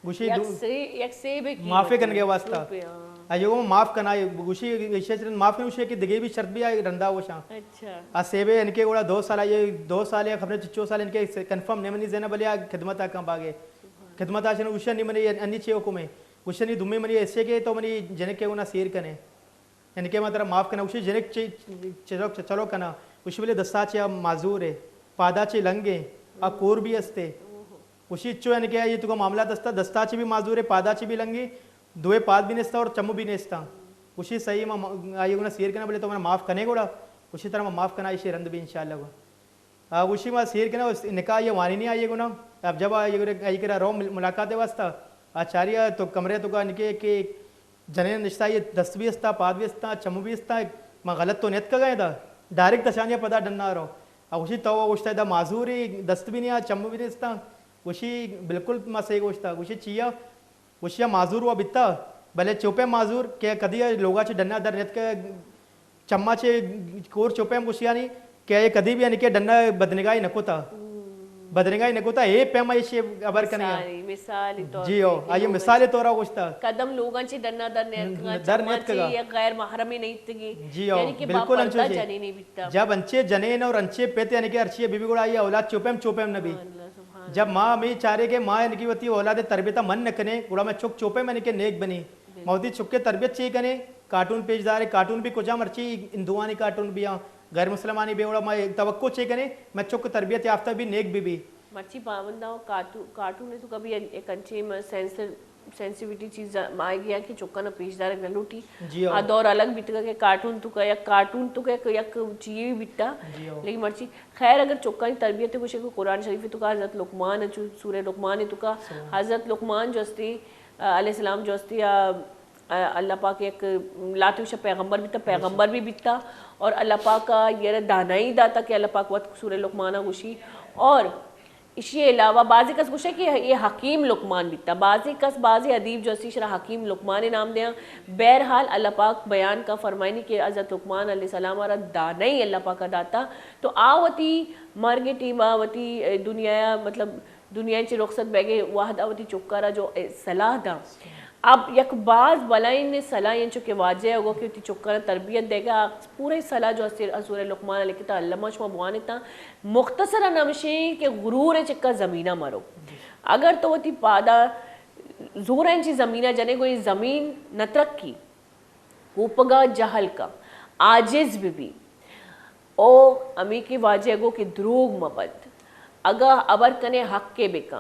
گوشی یک دو-، سے-، یک سیب کی معافی قیمت کرنے کے ہے، واسطہ۔ روپے، ہاں۔ آئیے وہ معاف کرنا ہے، گوشی اشی چرن معاف کرنے، گوشی کہ دگے بھی شرط بھی آئے رندا وہ شاں۔ اچھا۔ آ سیبے ان کے گوڑا دو سال آئیے، دو سال یا خبریں چچو سال ان کے کنفرم نہیں منی زینا بلے آ خدمت آ کاں باغے۔ سبحان۔ خدمت آ چن گوشی نہیں منی انی چے حکم ہے۔ گوشی نہیں دمی منی ایسے کے تو منی جنک کے گنا سیر کنے۔ یعنی کہ ما ترا معاف کنا، گوشی جنک چ-، چلو، چلو کنا، گوشی بلے دستا چے معذور ہے، پادا چے لنگ ہے، آ کور بھی استے۔ گوشی چو یعنی کہ یہ تو کا معاملہ دستا، دستا چے بھی معذور ہے، پادا چے بھی لنگ ہے، دوئے پاد بھی نیستا اور چمو بھی نیستا۔ گوشی صحیح ما، آئیے گنا سیر کنا بلے تو منا معاف کنے گوڑا، گوشی ترا ما معاف کنا اشی رند بھی انشاءاللہ گوڑا۔ آ، گوشی ما سیر کنا، اس نکاح یہ وانی نہیں آئیے گنا۔ اب جب آئیے گنا، آئی کرا رو مل-، ملاقات واسطہ، آ چاری آ تو کمرے تو کا نکے کہ جنین نشتا یہ دست بھی استا، پاد بھی استا، چمو بھی استا، ما غلط تو نیت کا گئے دا۔ ڈائریکٹ دشانیہ پدا ڈنا رو۔ آ گوشی تو گوشتا دا معذوری، دست بھی نہیں آ، چمو بھی نہیں استا۔ گوشی بالکل ما صحیح گوشتا۔ گوشی چیا؟ گوشی آ معذور ہوا بیتا، بلے چوپے معذور کہ کدی لوگا چے ڈنا در نیت کہ چما چے کور چوپے ہم گوشی آنی کہ اے کدی بھی یعنی کہ ڈنا بدنگاہی نہ کتا۔ بدرنگائی نہ کتا، اے پیم ایشی ہبر کنے۔ مثال، مثال طور جی ہو، پر کہ آئی لوگاں مثال چی طورا گوشتا۔ قدم لوگاں چی ڈنا در نیتکگا، در چماں نیتکگا۔ چی یک غیر محرمی نیتگی۔ جی ہو، یعنی کہ بالکل باپردہ انچو چی۔ جنینی بیتا۔ جب انچے جنین اور انچے پت یعنی کہ ہرچی بی بی گڑا آئی اولاد چوپیم چوپیم نہ بی۔ سبحان اللہ، سبحان اللہ۔ جب ماں ہمیں چارے کہ ماں یعنی کہ وتی اولاد تربیتا من نہ کنے، گڑا میں چک چوپیم یعنی کہ نیک بنی۔ بالکل۔ ما وتی چکے تربیت چی کنے؟ کارٹون پیش دارے، کارٹون بھی کجا مرچی ہندوانی کارٹون بھی ہاں، غیر مسلمانی بھی، گڑا ما توقع چی کنے؟ میں چک تربیت یافتہ بھی نیک بھی بھی۔ مرچی پابنداں و کارٹو-، کارٹون تو کبھی ایک انچے میں سینسر، سینسیویٹی چیز مائے گیا کہ چکا نہ پیش دارک نہ لوٹی۔ جی ہاں۔ آ دور الگ بیتگا کہ کارٹون تو کا، یا کارٹون تو کا یک، یک چیئے بھی بیتا۔ جی ہاں۔ لیکن مرچی خیر اگر چکانی تربیت گوشے کہ قرآن شریف تو کا حضرت لقمان چو سورہ لقمان تو کا سبحان۔ حضرت لقمان جو استی، آ، علیہ السلام جو استی، آ، اللہ پاک یک لاتے وشا پیغمبر بیتا، پیغمبر بھی بیتا اور اللہ پاک ءَ یہ دانائی داتا کہ اللہ پاک وت سورہ لقمان ءَ گوشی۔ اور اشی علاوہ بعضی کس گوشے کہ یہ حکیم لقمان بیتا، بعضی کس، بعضی ادیب جو اسی شرا حکیم لقمان نام دیاں۔ بہرحال اللہ پاک بیان کا فرمائنی کہ حضرت لقمان علیہ السلام ءَ را دانائی اللہ پاک ءَ داتا، تو آ وتی مرگ ٹیم ءَ وتی دنیا، مطلب، دنیا چی رخصت بیگے وہد ءَ وتی چکا را جو صلاح دا۔ اب یک باز بلائیں صلاح انچو کہ واجہ ءَ گو کہ وتی چکا را تربیت دیگا، پورے صلاح جو اسے سورہ لقمان ءَ لکھتا، علامہ شما بوانتا۔ مختصرا ہمشیں کہ غرور چکا زمینہ مرو۔ اگر تو وتی پادا زوریں چی زمینہ جنے گو یہ زمین نہ ترقی، کوپگا جہل کا، عاجز بہ بی۔ او ہمے کہ واجہ گو کہ دروگ مہ بند، اگاں ہبر کنے حق ءَ بکن،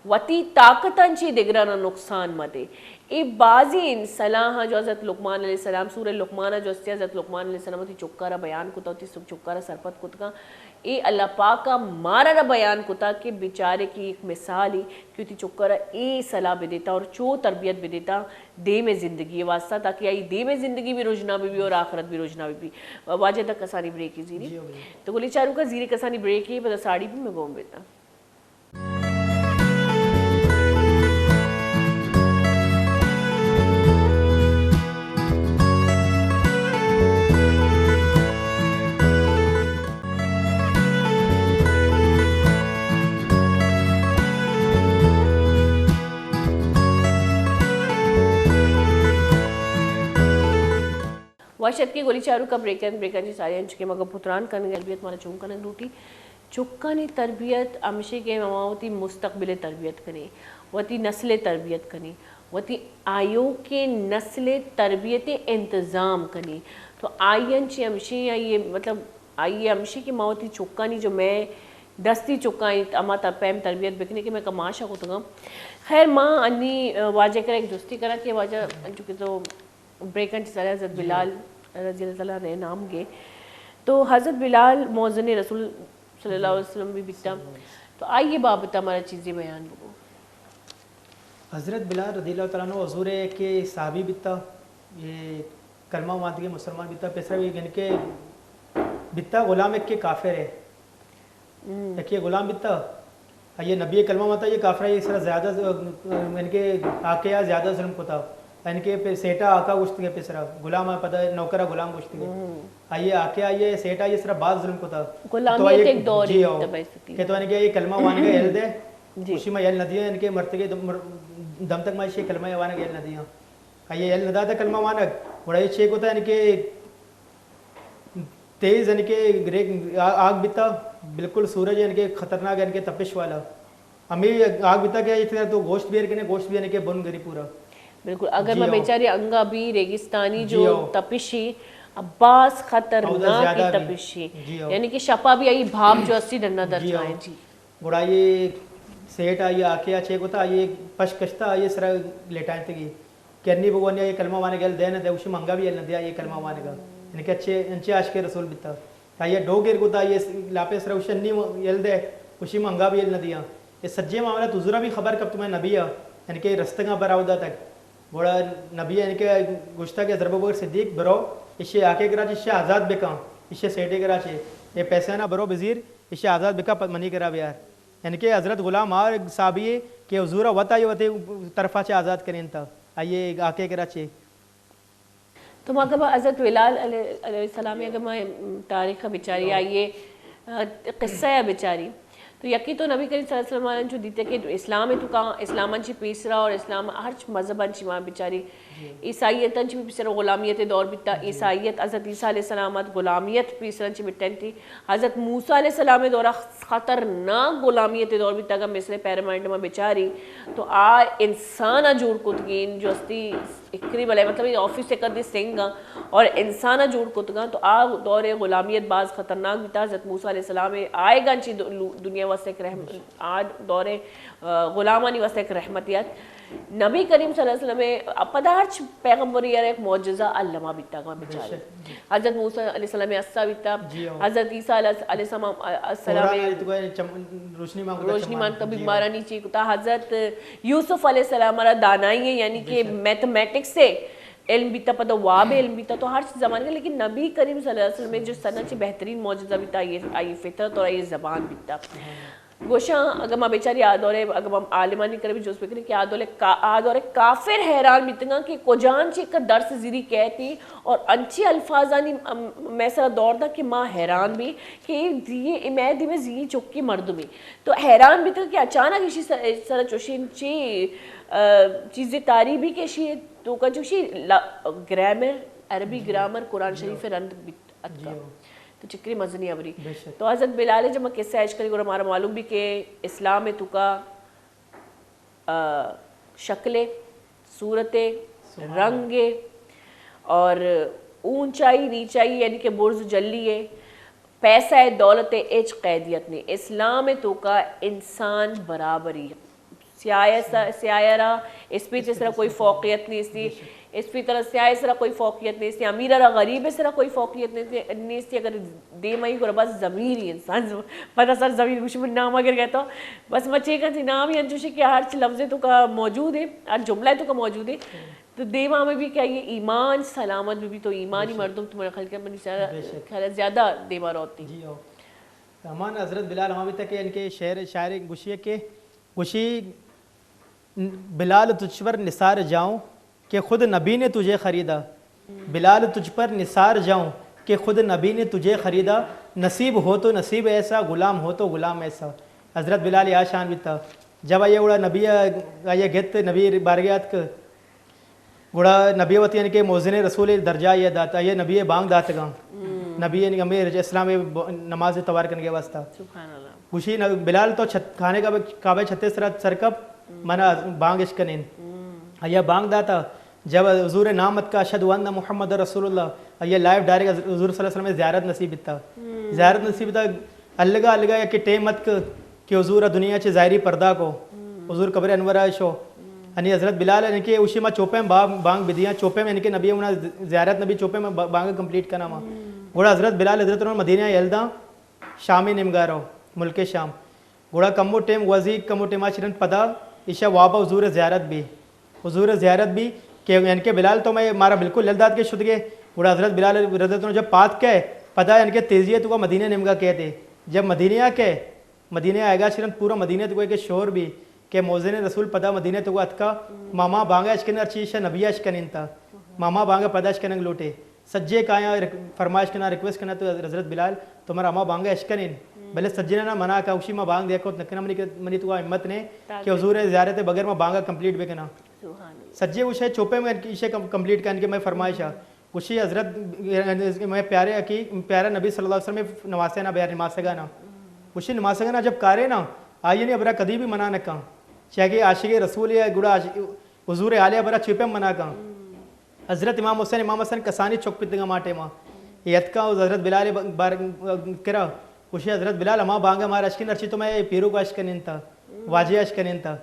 وتی طاقتاں چی دگرانا نقصان مہ دے۔ اے بازیں صلاحاں جو حضرت لقمان علیہ السلام، سورہ لقمان جو استے حضرت لقمان علیہ السلام وتی چکارا بیان کتا، وتی چکارا سرپد کتگاں۔ اے اللہ پاک ءَ مارا را بیان کتا کہ بیچارے کہ یک مثالے کہ وتی چکارا اے صلاح بدیتا اور چو تربیت بدیتا۔ دیم ءِ زندگی ءِ واسطہ، تاکہ آئی دیم ءِ زندگی بھی رژنا بہ بی اور آخرت بھی رژنا بہ بی۔ واجہ تک کسانی بریکے زیری۔ جی، جی۔ تو گلی چاروکا زیری کسانی بریکے، پدا ساڑی بھی میں گون بیتا۔ وش اتکے گلی چاروکا بریکن، بریکن چی ساری انچو کہ مگا پتران کنگے تربیت مارا چون کنگ لوٹی۔ چکانی تربیت ہمشی کہ ما وتی مستقبل تربیت کنی، وتی نسل تربیت کنی، وتی آیوکیں نسل تربیت انتظام کنی۔ تو آئی انچی ہمشی، آئی مطلب آئی ہمشی کہ ما وتی چکانی جو میں دستی چکانی ہما تا پیم تربیت بکنی کہ میں کماشا کتگاں۔ خیر ما انی واجہ کرا ایک جستی کرا کہ واجہ انچو کہ تو بریکن چی سر حضرت بلال رضی اللہ تعالیٰ عنہ نام گے۔ تو حضرت بلال مؤذن رسول صلی اللہ علیہ وسلم بھی بیتا۔ تو آئی بابت ہمارا چیزیں بیان بگو۔ حضرت بلال رضی اللہ تعالیٰ عنہ حضور ءِ کہ صحابی بیتا، یہ کلمہ وانتگے مسلمان بیتا، پیسرا بھی یعنی کہ بیتا غلام ایک کے کافر ہے۔ یکے غلام بیتا، آئی نبی کلمہ ماتا یہ کافرہ یہ سرا زیادہ ز-، یعنی کہ آقے آ زیادہ ظلم کتا، یعنی کہ پہ سیٹا آقا گوشتگے پہ سرا، غلام آ پدا نوکرا غلام گوشتگے۔ آئی آقے آ یہ سیٹا یہ سرا باز ظلم کتا۔ غلامی تو آئی ایک دور جی ہی ہو۔ کہ تو یعنی کہ یہ کلمہ وانگا یل دے، جی۔ خوشی ما یل ندیا، یعنی کہ مرتگے دم، مر-، دم تک ما یہ کلمہ وانگا یل ندیا۔ آئی یل نداتا کلمہ وانگ، گڑا یہ چے کتا یعنی کہ تیز یعنی کہ گریک آ-، آگ بیتا، بالکل سورج یعنی کہ خطرناک یعنی کہ تپش والا۔ ہمیں آگ بیتا کہ اتنا تو گوشت بیر کنے، گوشت بھی یعنی کہ بن گری پورا۔ بالکل، اگر جی میں ہو۔ بیچاری انگا بھی ریگستانی جی جو ہو۔ تپشی، باز خطرناک زیادہ بھی۔ تپشی۔ جی ہو۔ یعنی کہ شپا بھی آئی بھاپ جو اسی ڈنا درد جی ہو۔ کھائیں جی۔ گڑا یہ سیٹ آئی آکے آ چے کتا، آئی پش کشتا، آئی سرا لیٹائیں تگی۔ کہ انی بگو انی آئی کلمہ وانگ یل دے نہ دے، اشی منگا بھی یل نہ دیا آئی کلمہ وانگا۔ یعنی کہ اچھے، انچے عاشق رسول بیتا۔ آئی ڈوگر کتا، آئی لاپے سرا اشی انی یل دے، اشی منگا بھی یل نہ دیا۔ یہ سجے معاملہ تو ذرا بھی خبر کب تمہیں نبی آ، یعنی کہ رستگاں براو دا تک۔ گڑا نبی یعنی کہ گوشتا کہ حضرت ابوبکر صدیق برو، اشی آکے کرا چی اشی آزاد بکا، اشی سیٹے کرا چی۔ یہ پیسے نہ برو بزیر، اشی آزاد بکا پت منی کرا بیار۔ یعنی کہ حضرت غلام آ صحابی ہے کہ حضور وت آئی وتی طرفا چہ آزاد کرین تا، آئیے آکے کرا چہ۔ تو ما اگر حضرت بلال علیہ، علیہ السلام اگر ما تاریخ بچاری، آئیے، آ، قصہ بچاری، تو یکی تو نبی کریم صلی اللہ علیہ وسلم ءَ جو دیتے کہ اسلام ءِ توکا، اسلام ءَ چی پیسرا اور اسلام ہرچ مذہب ءَ چی ما بچاری، عیسائیت ءَ چی پیسرا غلامیت ءِ دور بیتا۔ عیسائیت، حضرت عیسیٰ علیہ السلام ات، غلامیت پیسرا چی بٹنتی۔ حضرت موسیٰ علیہ السلام ءِ دورا خطرناک غلامیت ءِ دور بیتا۔ اگر مصر پیرامائنڈ ما بچاری تو آ انسان ءَ جوڑ کتگین جو استی اکری بلے، مطلب، یہ آفس ءِ کدی سنگ ءَ اور انسان ءَ جوڑ کتگاں، تو آ دور غلامیت باز خطرناک بیتا۔ حضرت موسیٰ علیہ السلام ءِ آئیگاں چی دو-، لو-، دنیا واسطے ایک رحم-، آ دور، آ، غلامانی واسطے ایک رحمتیت۔ نبی کریم صلی اللہ علیہ وسلم ءِ پدا ہرچ پیغمبری ءَ را ایک معجزہ الما بیتا گا بچارے۔ حضرت موسیٰ علیہ السلام ءِ عصا بیتا، جی ہاں۔ حضرت عیسیٰ علیہ السلام، السلام قرآن ءَ تو چم-، روشنی مان کتا روشنی چماں۔ مان کتا جی ہاں۔ بیمارانی چی کتا۔ حضرت یوسف علیہ السلام ءَ را دانائی ءِ، یعنی بے کہ شک۔ میتھمیٹکس ءِ علم بیتا، پدا واب ءِ علم بیتا، تو ہر چیز زمانے کا، لیکن نبی کریم صلی اللہ علیہ وسلم ءِ جو سنا چی بہترین معجزہ بیتا، یہ، یہ فطرت اور یہ زبان بیتا۔ گوشاں، اگر ما بیچاری آ دورے، اگر ما عالمانی کرے بھی جوز بکنیں کہ آ دورے کا-، آ دورے کافر حیران بیتگاں کہ کجان چی کا درس زیری کہتی اور انچی الفاظانی، ام، میں سرا دور دا کہ ما حیران بھی کہ یہ، یہ میں دی میں زی چکی مردمی۔ تو حیران بیتگاں کہ اچانک اسی سر، سر چوشین چی، آ، چیزیں تاری بھی کہ اشی توکا چوشی لا-، گرامر، عربی جی۔ گرامر قرآن جی۔ شریف رند بیت اتکا۔ جی۔ تو چکری مزنی ابری۔ بے شک۔ تو حضرت بلال جب ما قصہ اش کری گڑا مارا معلوم بھی کہ اسلام توکا، آ، شکل، صورت، سبحان اللہ۔ رنگ اور اونچائی نیچائی، یعنی کہ برز جلی ہے، پیسہ ءُ دولت ءِ ہچ قیدیت نہیں۔ اسلام ءِ توکا انسان برابری۔ سیاہ ءَ س-، سیاہ ءَ را اسپیت ءِ سرا کوئی فوقیت نیستی۔ بے شک۔ اسپیت ءَ را سیاہ ءِ سرا کوئی فوقیت نیستی۔ امیر ءَ را غریب ءِ سرا کوئی فوقیت نیستی، نیستی۔ اگر دیم ای گڑا بس ضمیر ہی انسان ز-، پدا سر ضمیر گوشی من نام اگر گئے تو بس مچے کا تھی نام ہی انچوشی کہ ہر چ لفظ توکا موجود ہے، ہر جملہ توکا موجود ہے۔ تو دیما ہمیں بھی کہ یہ ایمان سلامت بھی، بھی تو ایمانی بے شک۔ مردم تمہارا خلق منی سارا بے شک۔ خیال زیادہ دیما روتی۔ جی ہو۔ ہمان حضرت بلال ہما بیتا کہ ان کے شعر، شاعر گوشی ہے کہ گوشی، بلال تجھ پر نثار جاؤں کہ خود نبی نے تجھے خریدا۔ بلال تجھ پر نثار جاؤں کہ خود نبی نے تجھے خریدا۔ نصیب ہو تو نصیب ایسا، غلام ہو تو غلام ایسا۔ حضرت بلال یا شان بیتا۔ جب آئیے گڑا نبی آئیے گت، نبی بارگاہ اتک، گڑا نبی وتی یعنی کہ موذن رسول درجہ آئیے دات، آئیے نبی بانگ داتگاں۔ ہم۔ نبی یعنی ہمیں اسلام ب-، نماز توار کنگے واسطہ۔ سبحان اللہ۔ گوشی نہ، بلال تو چھت، خانے کعبہ، کعبہ چھتے سرا سر کپ، ہم۔ منا بانگ اش کنین۔ ہم۔ آئیے بانگ داتا، جب حضور نام اتکا اشہد ان محمد رسول اللہ، آئیے لائیو ڈائریکٹ حضور صلی اللہ علیہ وسلم زیارت نصیب بیتا۔ ہم۔ زیارت نصیب بیتا، الگا الگا یک ٹیم اتک کہ حضور دنیا چے ظاہری پردہ کو۔ ہم۔ حضور قبر انور آ شو۔ ہم۔ یعنی حضرت بلال یعنی کہ اوشی ما چوپیں با-، بانگ بدیاں، چوپیں یعنی کہ نبی اونا زیارت نبی چوپیں ما با-، بانگ کمپلیٹ کنا ما۔ ہم۔ گڑا حضرت بلال حضرت انور مدینہ یلداں شام نیمگا رو، ملک شام۔ گڑا کمو ٹیم گوزی، کمو ٹیم آ چرند پدا ایشا وابا حضور زیارت بی۔ حضور زیارت بی کہ یعنی کہ بلال تو میں مارا بالکل یل دات کے شد گئے۔ گڑا حضرت بلال رضی اللہ عنہ جب پات کئے، پدا یعنی کہ تیزی ہے تو مدینہ نیمگا کہتے۔ جب مدینہ آ کئے، مدینہ آئیگا چرند پورا مدینہ تو کہ شور بی کہ موذن رسول پدا مدینہ تو اتکا، ہم۔ ماما بانگا اش کن ہر چیز نبی اش کن انتا۔ ہم۔ ماما بانگا پدا اش کنگ لوٹے۔ سجے کایاں رک-، فرمائش کنا، ریکویسٹ کنا تو حضرت بلال، تو مارا ہما بانگا اش کنین۔ ہم۔ بلے سجنا نا منع کا، اوشی ما بانگ دیا کت نکنا، منی کہ، منی تو ہمت نے تاکہ کہ حضور زیارت بغیر ما بانگا کمپلیٹ بکنا۔ سبحان اللہ۔ سجے اوشے چوپے میں ایشے کم-، کمپلیٹ کن کے میں فرمائش آ۔ ہم۔ گوشی حضرت، میں پیارے اکی، پیارا نبی صلی اللہ علیہ وسلم نماسے نا بیار نماسگا نا۔ ہم۔ گوشی نماسگا نا جب کارے نا، آئیے نے ابرا کدی بھی منع نہ کن۔ چاہے عاشق رسول یا گڑا عاشق، حضور عالیہ برا چوپے منع کن۔ ہم۔ حضرت امام حسین، امام حسن کسانی چک پتگا ما ٹیما۔ یہ اتکا حضرت بلال ب-، بار-، کرا۔ گوشی حضرت بلال ہما بانگا مار اشکن ارچی تو میں پیرو کو اشکن انتا۔ ہم۔ واجہ اشکن انتا۔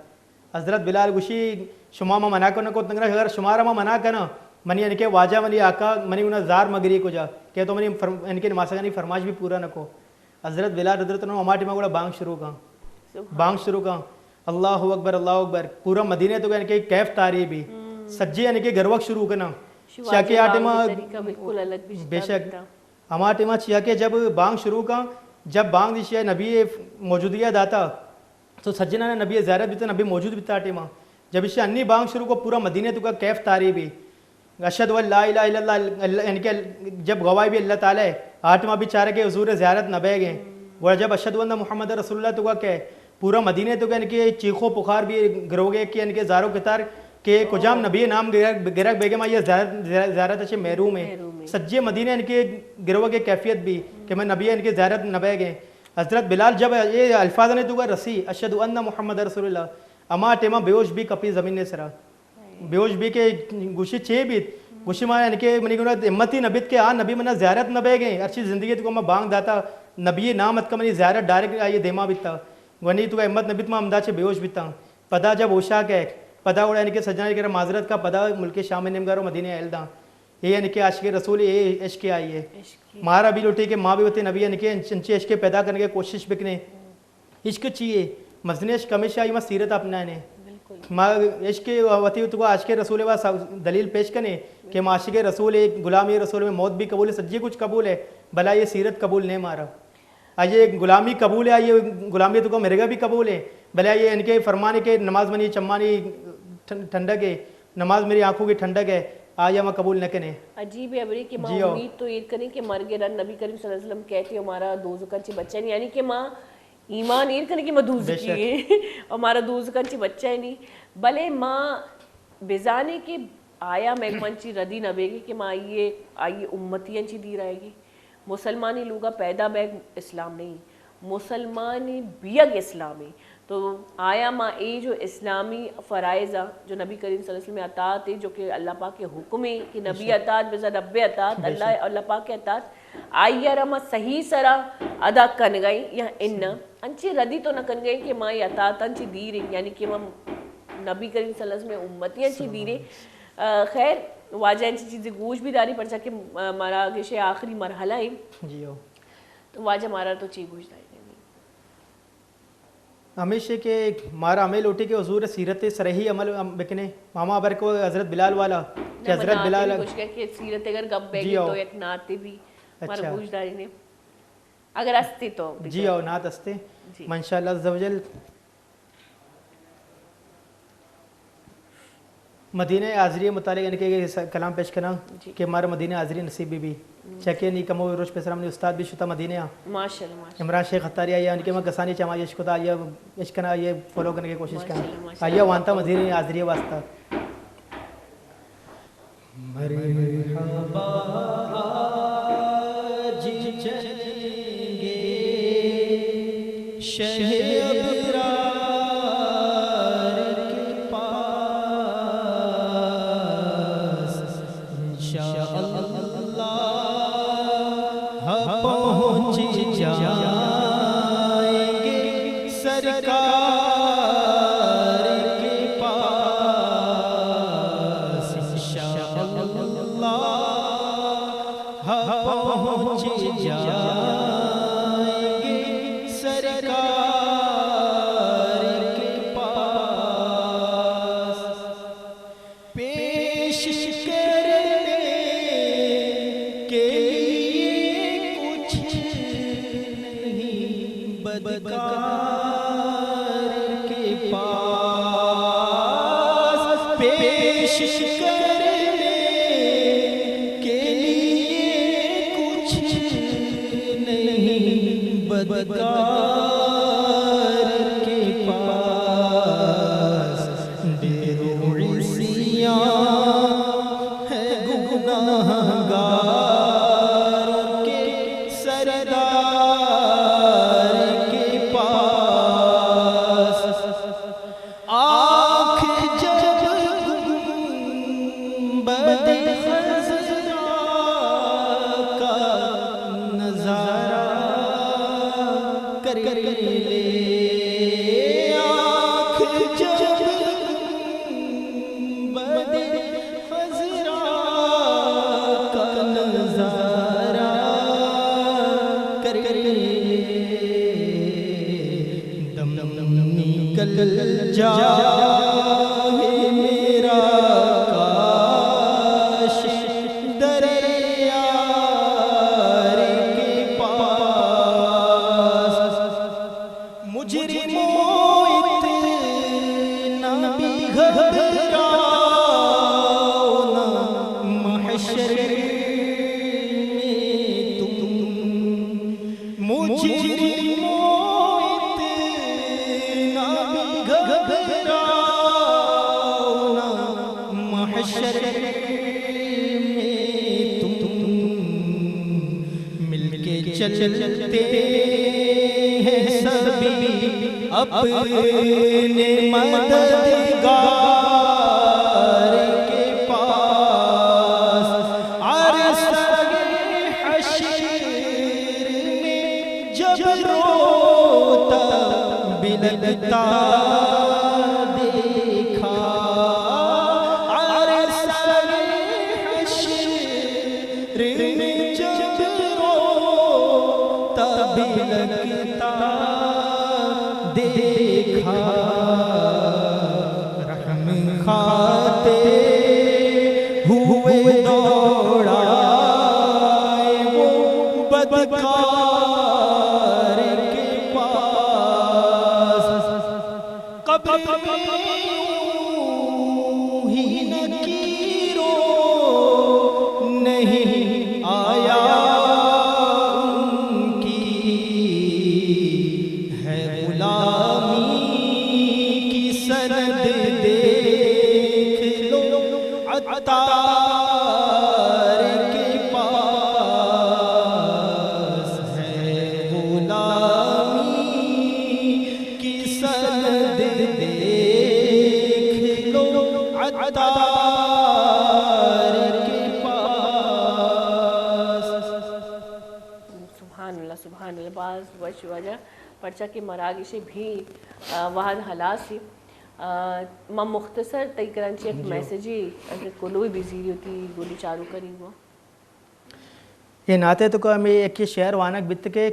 حضرت بلال گوشی شما ما منع کو نہ کو تنگرا اگر شمارا ما منع کنا۔ منی انکے واجہ منی آقا منی انہا زار مگری کو جا۔ کہ تو منی فرم-، انکے نماسگانی فرمائش بھی پورا نہ کو۔ حضرت بلال رضی اللہ عنہ ہما ٹیما گڑا بانگ شروع کن۔ سبحان۔ بانگ شروع کن۔ اللہ اکبر، اللہ اکبر۔ پورا مدینہ تو یعنی کہ کیف تاری بھی۔ ہم۔ سجے یعنی کہ گروک شروع کنا۔ شیوا چاکہ آ جمال ٹیما کی طریقہ بالکل الگ بھی بے شک۔ بیتا۔ ہما ٹیما چیا کہ جب بانگ شروع کن، جب بانگ دیشی نبی موجودگی داتا، تو سجنا نے نبی زیارت بیتا، نبی موجود بیتا آ ٹیما۔ جب ایشی انی بانگ شروع کو پورا مدینہ تو کا کیف تاری بھی۔ اشہد ان لا الہ الا اللہ، اللہ، یعنی کہ جب گواہی بھی اللہ تعالی ہے، آ ٹیما بیچارے کہ حضور زیارت نہ بے گئے۔ گڑا جب اشہد ان محمد رسول اللہ تو کہ پورا مدینہ تو کہ یعنی کہ چیخو پخار بی، گروگے کہ یعنی کہ زارو کتار کہ کجام نبی نام گرگ، گرگ بیگم آئی زیارت، زیارت چے محروم ہے۔ محروم ہے۔ سجے مدینہ یعنی کہ گروگے کیفیت بی کہ میں نبی یعنی کہ زیارت نہ بیگے۔ حضرت بلال جب اے الفاظ نے تو رسی، اشہد ان محمد رسول اللہ، اما ٹیما بیوش بی کپی زمین سرا۔ بیوش بی کہ گوشی چے بیت؟ گوشی ما یعنی کہ منی گناہ ہمت ہی نہ بیت کہ آ نبی منا زیارت نہ بیگے۔ ہرچی زندگی تو ما بانگ داتا، نبی نام اتکا منی زیارت ڈائریکٹ آئی دیما بیتا۔ گونی تو ہمت نہ بیت، ما ہمدا چے بیوش بیتا۔ پدا جب ہوشا کہ پدا اڑا یعنی کہ سجنا کرا معذرت کا، پدا ملک شام نیمگا رو مدینہ ایل دا۔ اے یعنی کہ عاشق رسول، اے عشق آئی ہے۔ عشق۔ مارا بھی لوٹے کہ ما بھی وتی نبی یعنی کہ انچ-، انچے عشق پیدا کرنے کی کوشش بکنے۔ عشق چی ہے؟ مزنیں عشق ہمیشہ آئی ما سیرت اپنائنے۔ بالکل۔ ما عشق وتی تو عاشق رسول وا سب دلیل پیش کنے کہ ما عاشق رسول ہے، غلام رسول میں موت بھی قبول ہے، سجی کچھ قبول ہے، بھلا یہ سیرت قبول نہیں مارا۔ آئی غلامی قبول ہے، آئی غلامی تو مرگا بھی قبول ہے، بھلا یہ ان کے فرمانے کہ نماز منی چمانی ٹھن-، ٹھنڈک ہے، نماز میری آنکھوں کی ٹھنڈک ہے، آئی ہم قبول نہ کنے۔ عجیب ہے ابری کہ ما جی ہو۔ امید تو ایر کنیں کہ مرگ رن نبی کریم صلی اللہ علیہ وسلم کہتے ہمارا دوزخ چے بچن، یعنی کہ ما ایمان ایر کنیں کہ ما دوزخی ہیں، ہمارا دوزخ چے بچہ ہے نہیں، بلے ما بزانے کہ آیا مہمان چی ردی نہ بیگی کہ ما آئیے، آئیے امتی چی دیر آئے گی۔ مسلمانی لوگا پیدا بیگ اسلام نہیں، مسلمانی بیگ اسلامی۔ تو آیا ما اے جو اسلامی فرائض آ جو نبی کریم صلی اللہ علیہ وسلم اطاعت ہے، جو کہ اللہ پاک کے حکم ہے کہ نبی اطاعت بزا رب اطاعت، اللہ، اللہ پاک کے اطاعت، آئی ء را ما صحیح سرا ادا کنگائیں یا اناں؟ انچیں ردی تو نہ کنگائیں کہ ما اے اطاعتاں چی دیریں، یعنی کہ ما نبی کریم صلی اللہ علیہ وسلم امتیاں چی دیریں۔ آ، خیر، واجہ انچی چیزیں گوش بھی داری، پرچا کہ، آ، مارا گشے آخری مرحلہ ہیں۔ جی ہو۔ تو واجہ مارا تو چی گوش داری؟ ہمیشہ کہ مارا ہمیں لوٹی کہ حضور سیرت سرہی عمل ہم بکنے۔ ماما ابر کو حضرت بلال والا، کہ نہ، حضرت بلال گوش کہ سیرت اگر گپ بیگی جی ہو۔ تو یک ناتے بھی مارا اچھا۔ گوش داری نے۔ اگر استے تو جی ہو، نعت استے۔ جی۔ من شاء اللہ عز و جل مدینہ حاضری متعلق یعنی کہ س-، کلام پیش کناں جی۔ کہ مارا مدینہ حاضری نصیب بھی بھی۔ جی۔ چکے نی کمو روچ پیسر ہم نے استاد بھی شتا مدینہ آ۔ ماشاءاللہ، ماشاءاللہ۔ عمران شیخ اتاری آئی یعنی کہ میں گسانی چما یش کتا، آئی یش کنا، آئی فالو کرنے کی کوشش کنا۔ ماشاءاللہ، ماشاءاللہ۔ آئی وانتا مدینہ حاضری واسطہ۔ مرحبا آج چلیں گے شہ ابرار کے پاس، انشاءاللہ پہنچ جائیں گے سرکار کے پاس، انشاءاللہ پہنچ جائیں گے سرکار کے پاس۔ پیش کرنے کے لیے کچھ نہیں بدکار کے پاس، پیش کرنے کے لیے کچھ نہیں بدکار کے پاس۔ ڈیرو عصیاں ہے گناہگار کے سردار کے پاس۔ آنکھ جب گنبد خضرا کا نظارہ کر لے، آنکھ جب گنبد خضرا کا نظارہ کر لے، دم نکل جائے میرا کاش در یار کے پاس۔ مجرموں، اتنا بھی گھبراؤ نہ محشر میں تم۔ مجرم چلتے ہیں سبھی اپنے مددگار کے پاس۔ عرصۂ حشر میں جب روتا بلکتا دیکھا، عرصۂ حشر میں جب روتا بلکتا دیکھا، رحم کھاتے ہوئے دوڑا آئے وہ بدکار کے پاس۔ قبر میں یوں ہی نکیرو نہیں آیا ان کی، ہے غلامی کی سند دیکھ لو عطار کے پاس، ہے غلامی کی سند دیکھ لو عطار کے پاس۔ سبحان اللہ، سبحان اللہ، باز وش واجہ، پرچا کہ مراگش بھی، آ، وہد ہلاس ہی۔ آ، ما مختصر تئی کرا چہ یک جی۔ میسجی اگر کلوئی بزیری ہوتی گولی چارو کری گو۔ اے نعت ءِ توکا ہمے یکے شعر وانگ بیت کہ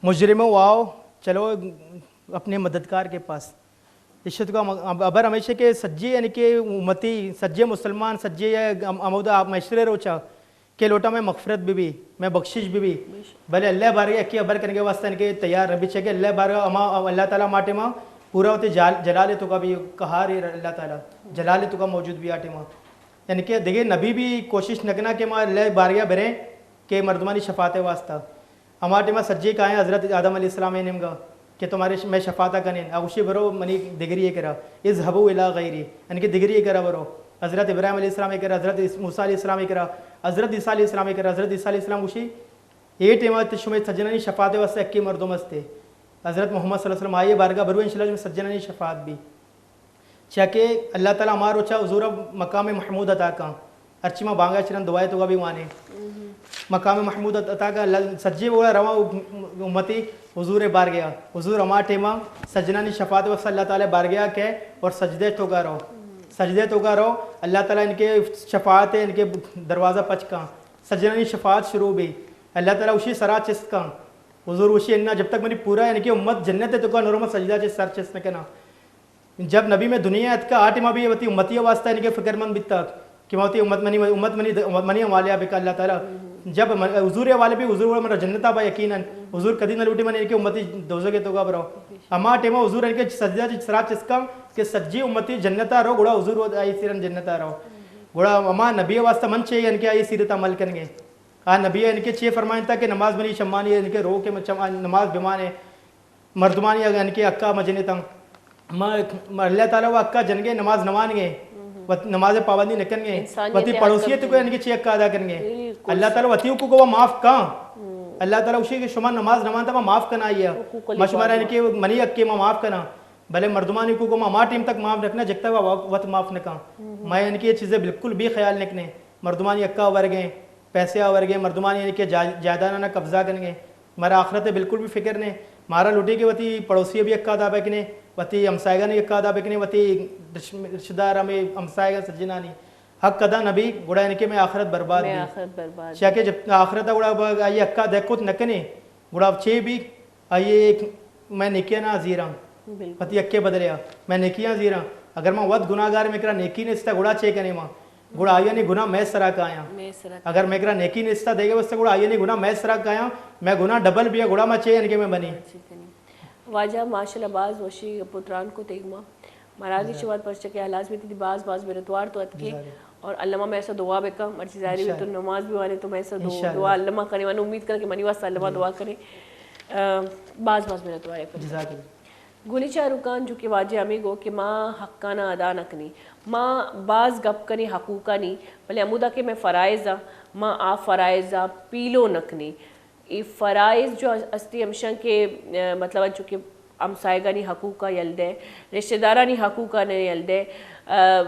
مجرموں آؤ، چلو اپنے مددگار کے پاس۔ ایشی ءِ توکا ہم-، ہبر ہمیش اِنت کہ سجے، یعنی کہ امتی، سجے مسلمان، سجے ہم-، ہمودا محشر ءِ روچا کہ لوٹاں مئے مغفرت بہ بی، مئے بخشش بہ بی۔ بلے اللہ ءِ بارگا یکے ہبر کنگ ءِ واسطہ یعنی کہ تیار نہ بی، چیا کہ اللہ ءِ بارگا ہما، اللہ تعالیٰ ہما ٹائما پورا وتی جال-، جلال ءِ توکا بی، قہار اللہ تعالیٰ جلال ءِ توکا موجود بی آ ٹائما۔ یعنی کہ دگہ نبی بھی کوشش نہ کنا کہ ما اللہ ءِ بارگا بریں کہ مردمانی شفاعت ءِ واسطہ۔ ہما ٹائما سجے کائیں حضرت آدم علیہ السلام ءِ نیمگا کہ تو مارے ش-، مئے شفاعت ءَ کنیں۔ آ گوشی برو منی دگری ءِ کرا، اذهبوا الی غیری، یعنی کہ دگری ءِ کرا برو۔ حضرت ابراہیم علیہ السلام ءِ کرا، حضرت اس-، موسیٰ علیہ السلام ءِ کرا، حضرت عیسیٰ علیہ السلام ءِ کرا، حضرت عیسیٰ علیہ السلام گوشی، اے ٹائما تو شمئے سجنانی شفاعت ءِ واسطہ یکے مردم استے۔ حضرت محمد صلی اللہ علیہ وسلم آئی ءِ بارگا برو، انشاءاللہ شمئے سجنانی شفاعت بی۔ چیا کہ اللہ تعالیٰ ہما روچا حضور ءَ مقام محمود عطا کن۔ ہرچی ما بانگا چہ رند دعا ءِ توکا بھی وانیں۔ مقام محمود عطا کن، اللہ سجے وڑا رواں امتی حضور ءِ بارگاہ۔ حضور ہما ٹائما سجنانی شفاعت ءِ واسطہ اللہ تعالیٰ ءِ بارگاہ کئے اور سجدے ءِ توکا رو۔ سجدے ءِ توکا رو، اللہ تعالیٰ یعنی کہ شفاعت ءِ یعنی کہ دروازہ پچ کن۔ سجنانی شفاعت شروع بی۔ اللہ تعالیٰ گوشی سرا چست کن۔ حضور گوشی انا، جب تک منی پورا یعنی کہ امت جنت ءِ توکا نہ رو، ما سجدہ ءَ چہ سر چست نہ کناں۔ جب نبی مئے دنیا ءَ اتکا، آ ٹائما بھی وتی امتی ءِ واسطہ یعنی کہ فکرمند بیتا کہ ما وتی امت منی، امت منی، منی حوالہ ءَ بکا اللہ تعالیٰ۔ جب من-، حضور ءِ حوالہ بھی، حضور وڑا منا جنت ءَ با یقیناً۔ حضور کدی نہ لوٹی من یعنی کہ امتی دوزخ ءِ توکا برو۔ ہما ٹائما حضور یعنی کہ سجدہ ءَ چہ سرا چست کن کہ سجی امتی جنت ءَ رو، گڑا حضور وت آئی سیرا جنت ءَ رو۔ گڑا ہما نبی ءِ واسطہ من چے یعنی کہ آئی سیرت ءَ عمل کنگے۔ آ نبی ءَ یعنی کہ چے فرمائینتا کہ نماز منی چمانی یعنی کہ رو کہ من چم-، نماز بمانے۔ مردمانی اگاں کہ حقا مجنتاں۔ ما، ما اللہ تعالیٰ و حقا جنگے، نماز نوانگے، و نماز پابندی نکنگے، انسانیت وتی ءِ حق پڑوسیت کو بھی۔ یعنی کہ چی حق ادا کنگے؟ بالکل۔ اللہ تعالیٰ وتی حقوق کو معاف کاں۔ اللہ تعالیٰ گوشی کہ شما نماز نوانتا ما معاف کنائی ہے۔ حقوق ما شما العباد۔ یعنی کہ منی حق ما معاف کنا، بلے مردمانی حقوق ما، ما ٹیم تک معاف نکنا، جب تک وت معاف نکاں۔ ما یعنی کہ یہ چیزیں بالکل بھی خیال نکنے۔ مردمانی حقا ورگیں، پیسے آ ورگیں، مردمانی یعنی کہ جا-، جائیدادانا قبضہ کنگے۔ مارا آخرت ءِ بالکل بھی فکر نے۔ مارا لوٹی کہ وتی پڑوسی بھی حقا ادا بکنے، وتی ہمسائگانی حقا ادا بکنے، وتی رش-، رشتہ دار ہمے ہمسائگاں سجنانی حق ادا نہ بی، گڑا یعنی کہ مئے آخرت برباد بی۔ آخرت برباد۔ چیا کہ جب آخرت ءَ گڑا ب-، آئی حقا ادا کت نہ کنے، گڑا چے بی؟ آئی ءَ مئے نیکیاں نہ زیراں۔ بالکل۔ وتی حقے بدلے آ مئے نیکیاں زیراں۔ اگر ما وت گناہگار، مئے کرا نیکی نیستا، گڑا چے کنے ما؟ گڑا آئیانی گناہ مئے سرا کایاں۔ مئے سرا۔ اگر مئے کرا نیکی نیستا دگہ واسطہ، گڑا آئیانی گناہ مئے سرا کایاں، مئے گناہ ڈبل بیا، گڑا ما چے یعنی کہ مئے بنی؟ چے کنی؟ واجہ ماشاءاللہ باز وشی گپ و تران کو تیگ ما۔ مراگش وت پرچہ کہ ہلاس بیتی، باز باز منتوار تو اتکے۔ اور الما مئے سا دعا بکا، مرچی ظاہری تو نماز بھی وانے تو مئے سا دعا الما کرے، من امید کر کہ منی واسطہ الما دعا کرے۔ آ، باز باز منتوار ہے۔ جزاک اللہ۔ گلی چاروکاں جو کہ واجہ ہمیں گو کہ ما حقانا ادا نہ کنی، ما باز گپ کنی حقوقانی، بلے ہمودا کہ مئے فرائض آ، ما آ فرائض آ پیلو نہ کنی۔ اے فرائض جو ہستی ہمشاں کہ، آ، مطلب انچو کہ ہمسائگانی حقوق ءَ یل دے، رشتہ دارانی حقوق ءَ یل دے، آ،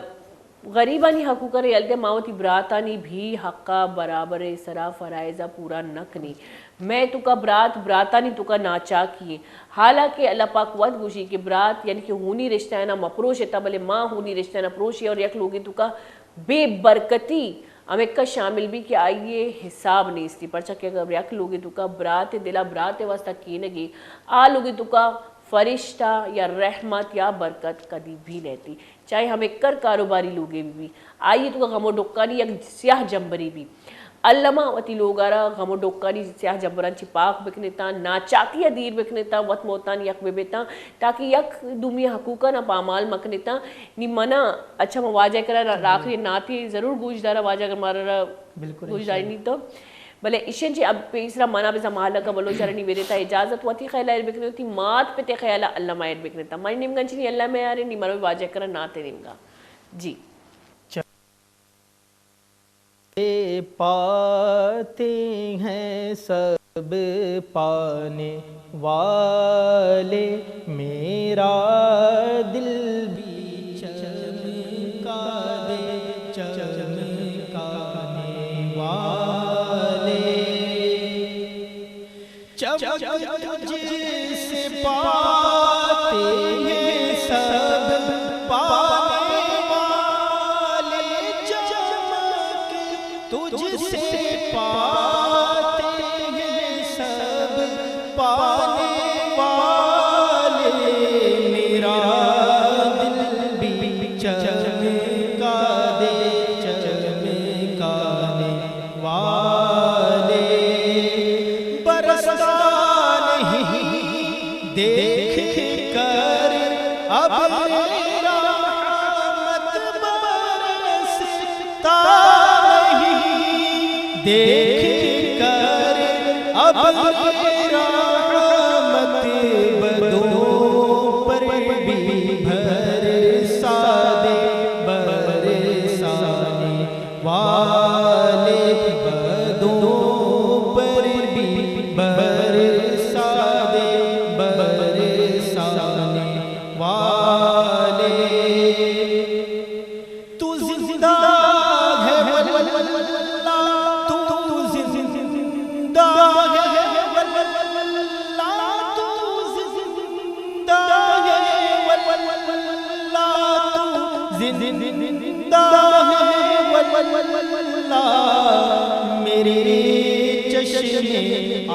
غریبانی حقوق ءَ یل دے، ما وتی براتانی بھی حق ءَ برابر ءِ سرا فرائض ءَ پورا نہ کنی۔ مئے توکا برات، براتانی توکا ناچاکی ایں۔ حالانکہ اللہ پاک وت گوشی کہ برات یعنی کہ ہونی رشتہ ءَ مپروشتہ، بلے ما ہونی رشتہ ءَ پروشی اور یک لوگے توکا بے برکتی ہمکا شامل بی کہ آئی ءِ حساب نیستی، پرچا کہ اگر یک لوگے توکا برات ءِ دلا برات ءِ واسطہ کینگے، آ لوگے توکا فرشتہ یا رحمت یا برکت کدی بھی نیتی، چاہے ہمکر کاروباری لوگے بہ بی، آئی ءِ توکا غم و ڈکھانی یک سیاہ جمبرے بی۔ الما وتی لوگا را غم و ڈکھانی سیاہ جمبراں چہ پاک بکنتاں، ناچاکی ءَ دیر بکنتاں، وت موتان یک بہ بیتاں، تاکہ یک دومی حقوقاں پامال مکنتاں۔ نی منا، اچھا، ما واجہ کرا را-، آخری ناتی ضرور گوش دارا، واجہ اگر مارا را بالکل، گوش داری انشاءاللہ۔ نی تو۔ بلے ایشیں چہ اب پیسرا منا بزاں مہلک ءَ بلوچ ءَ را نی بدے تا اجازت، وتی خیال ءَ ایر بکنے، وتی مات پت ءِ خیال ءَ الما ایر بکنے تا۔ منی نیمگا چنی الما ءَ یارے، نی مرو واجہ کرا ناتے نیمگا۔ جی۔ پاتے ہیں سب پانے والے، میرا دل بھی چمکا دے چمکانے والے۔ چمک تجھ سے پاتے ہیں سب پانے والے، چمک تجھ سے پاتے ہیں سب پانے والے، میرا دل بھی چمکا دے چمکانے والے۔ برستا نہیں دیکھ کر ابر رحمت، برستا نہیں دیکھ کر ابر رحمت، بدوں پر بھی برسا دے برسانے والے، بدوں پر بھی برسا دے برسانے والے۔ تو زندہ ہے واللہ، تو زندہ ہے واللہ، تو زندہ ہے واللہ، تو زندہ ہے واللہ، میرے چشم آ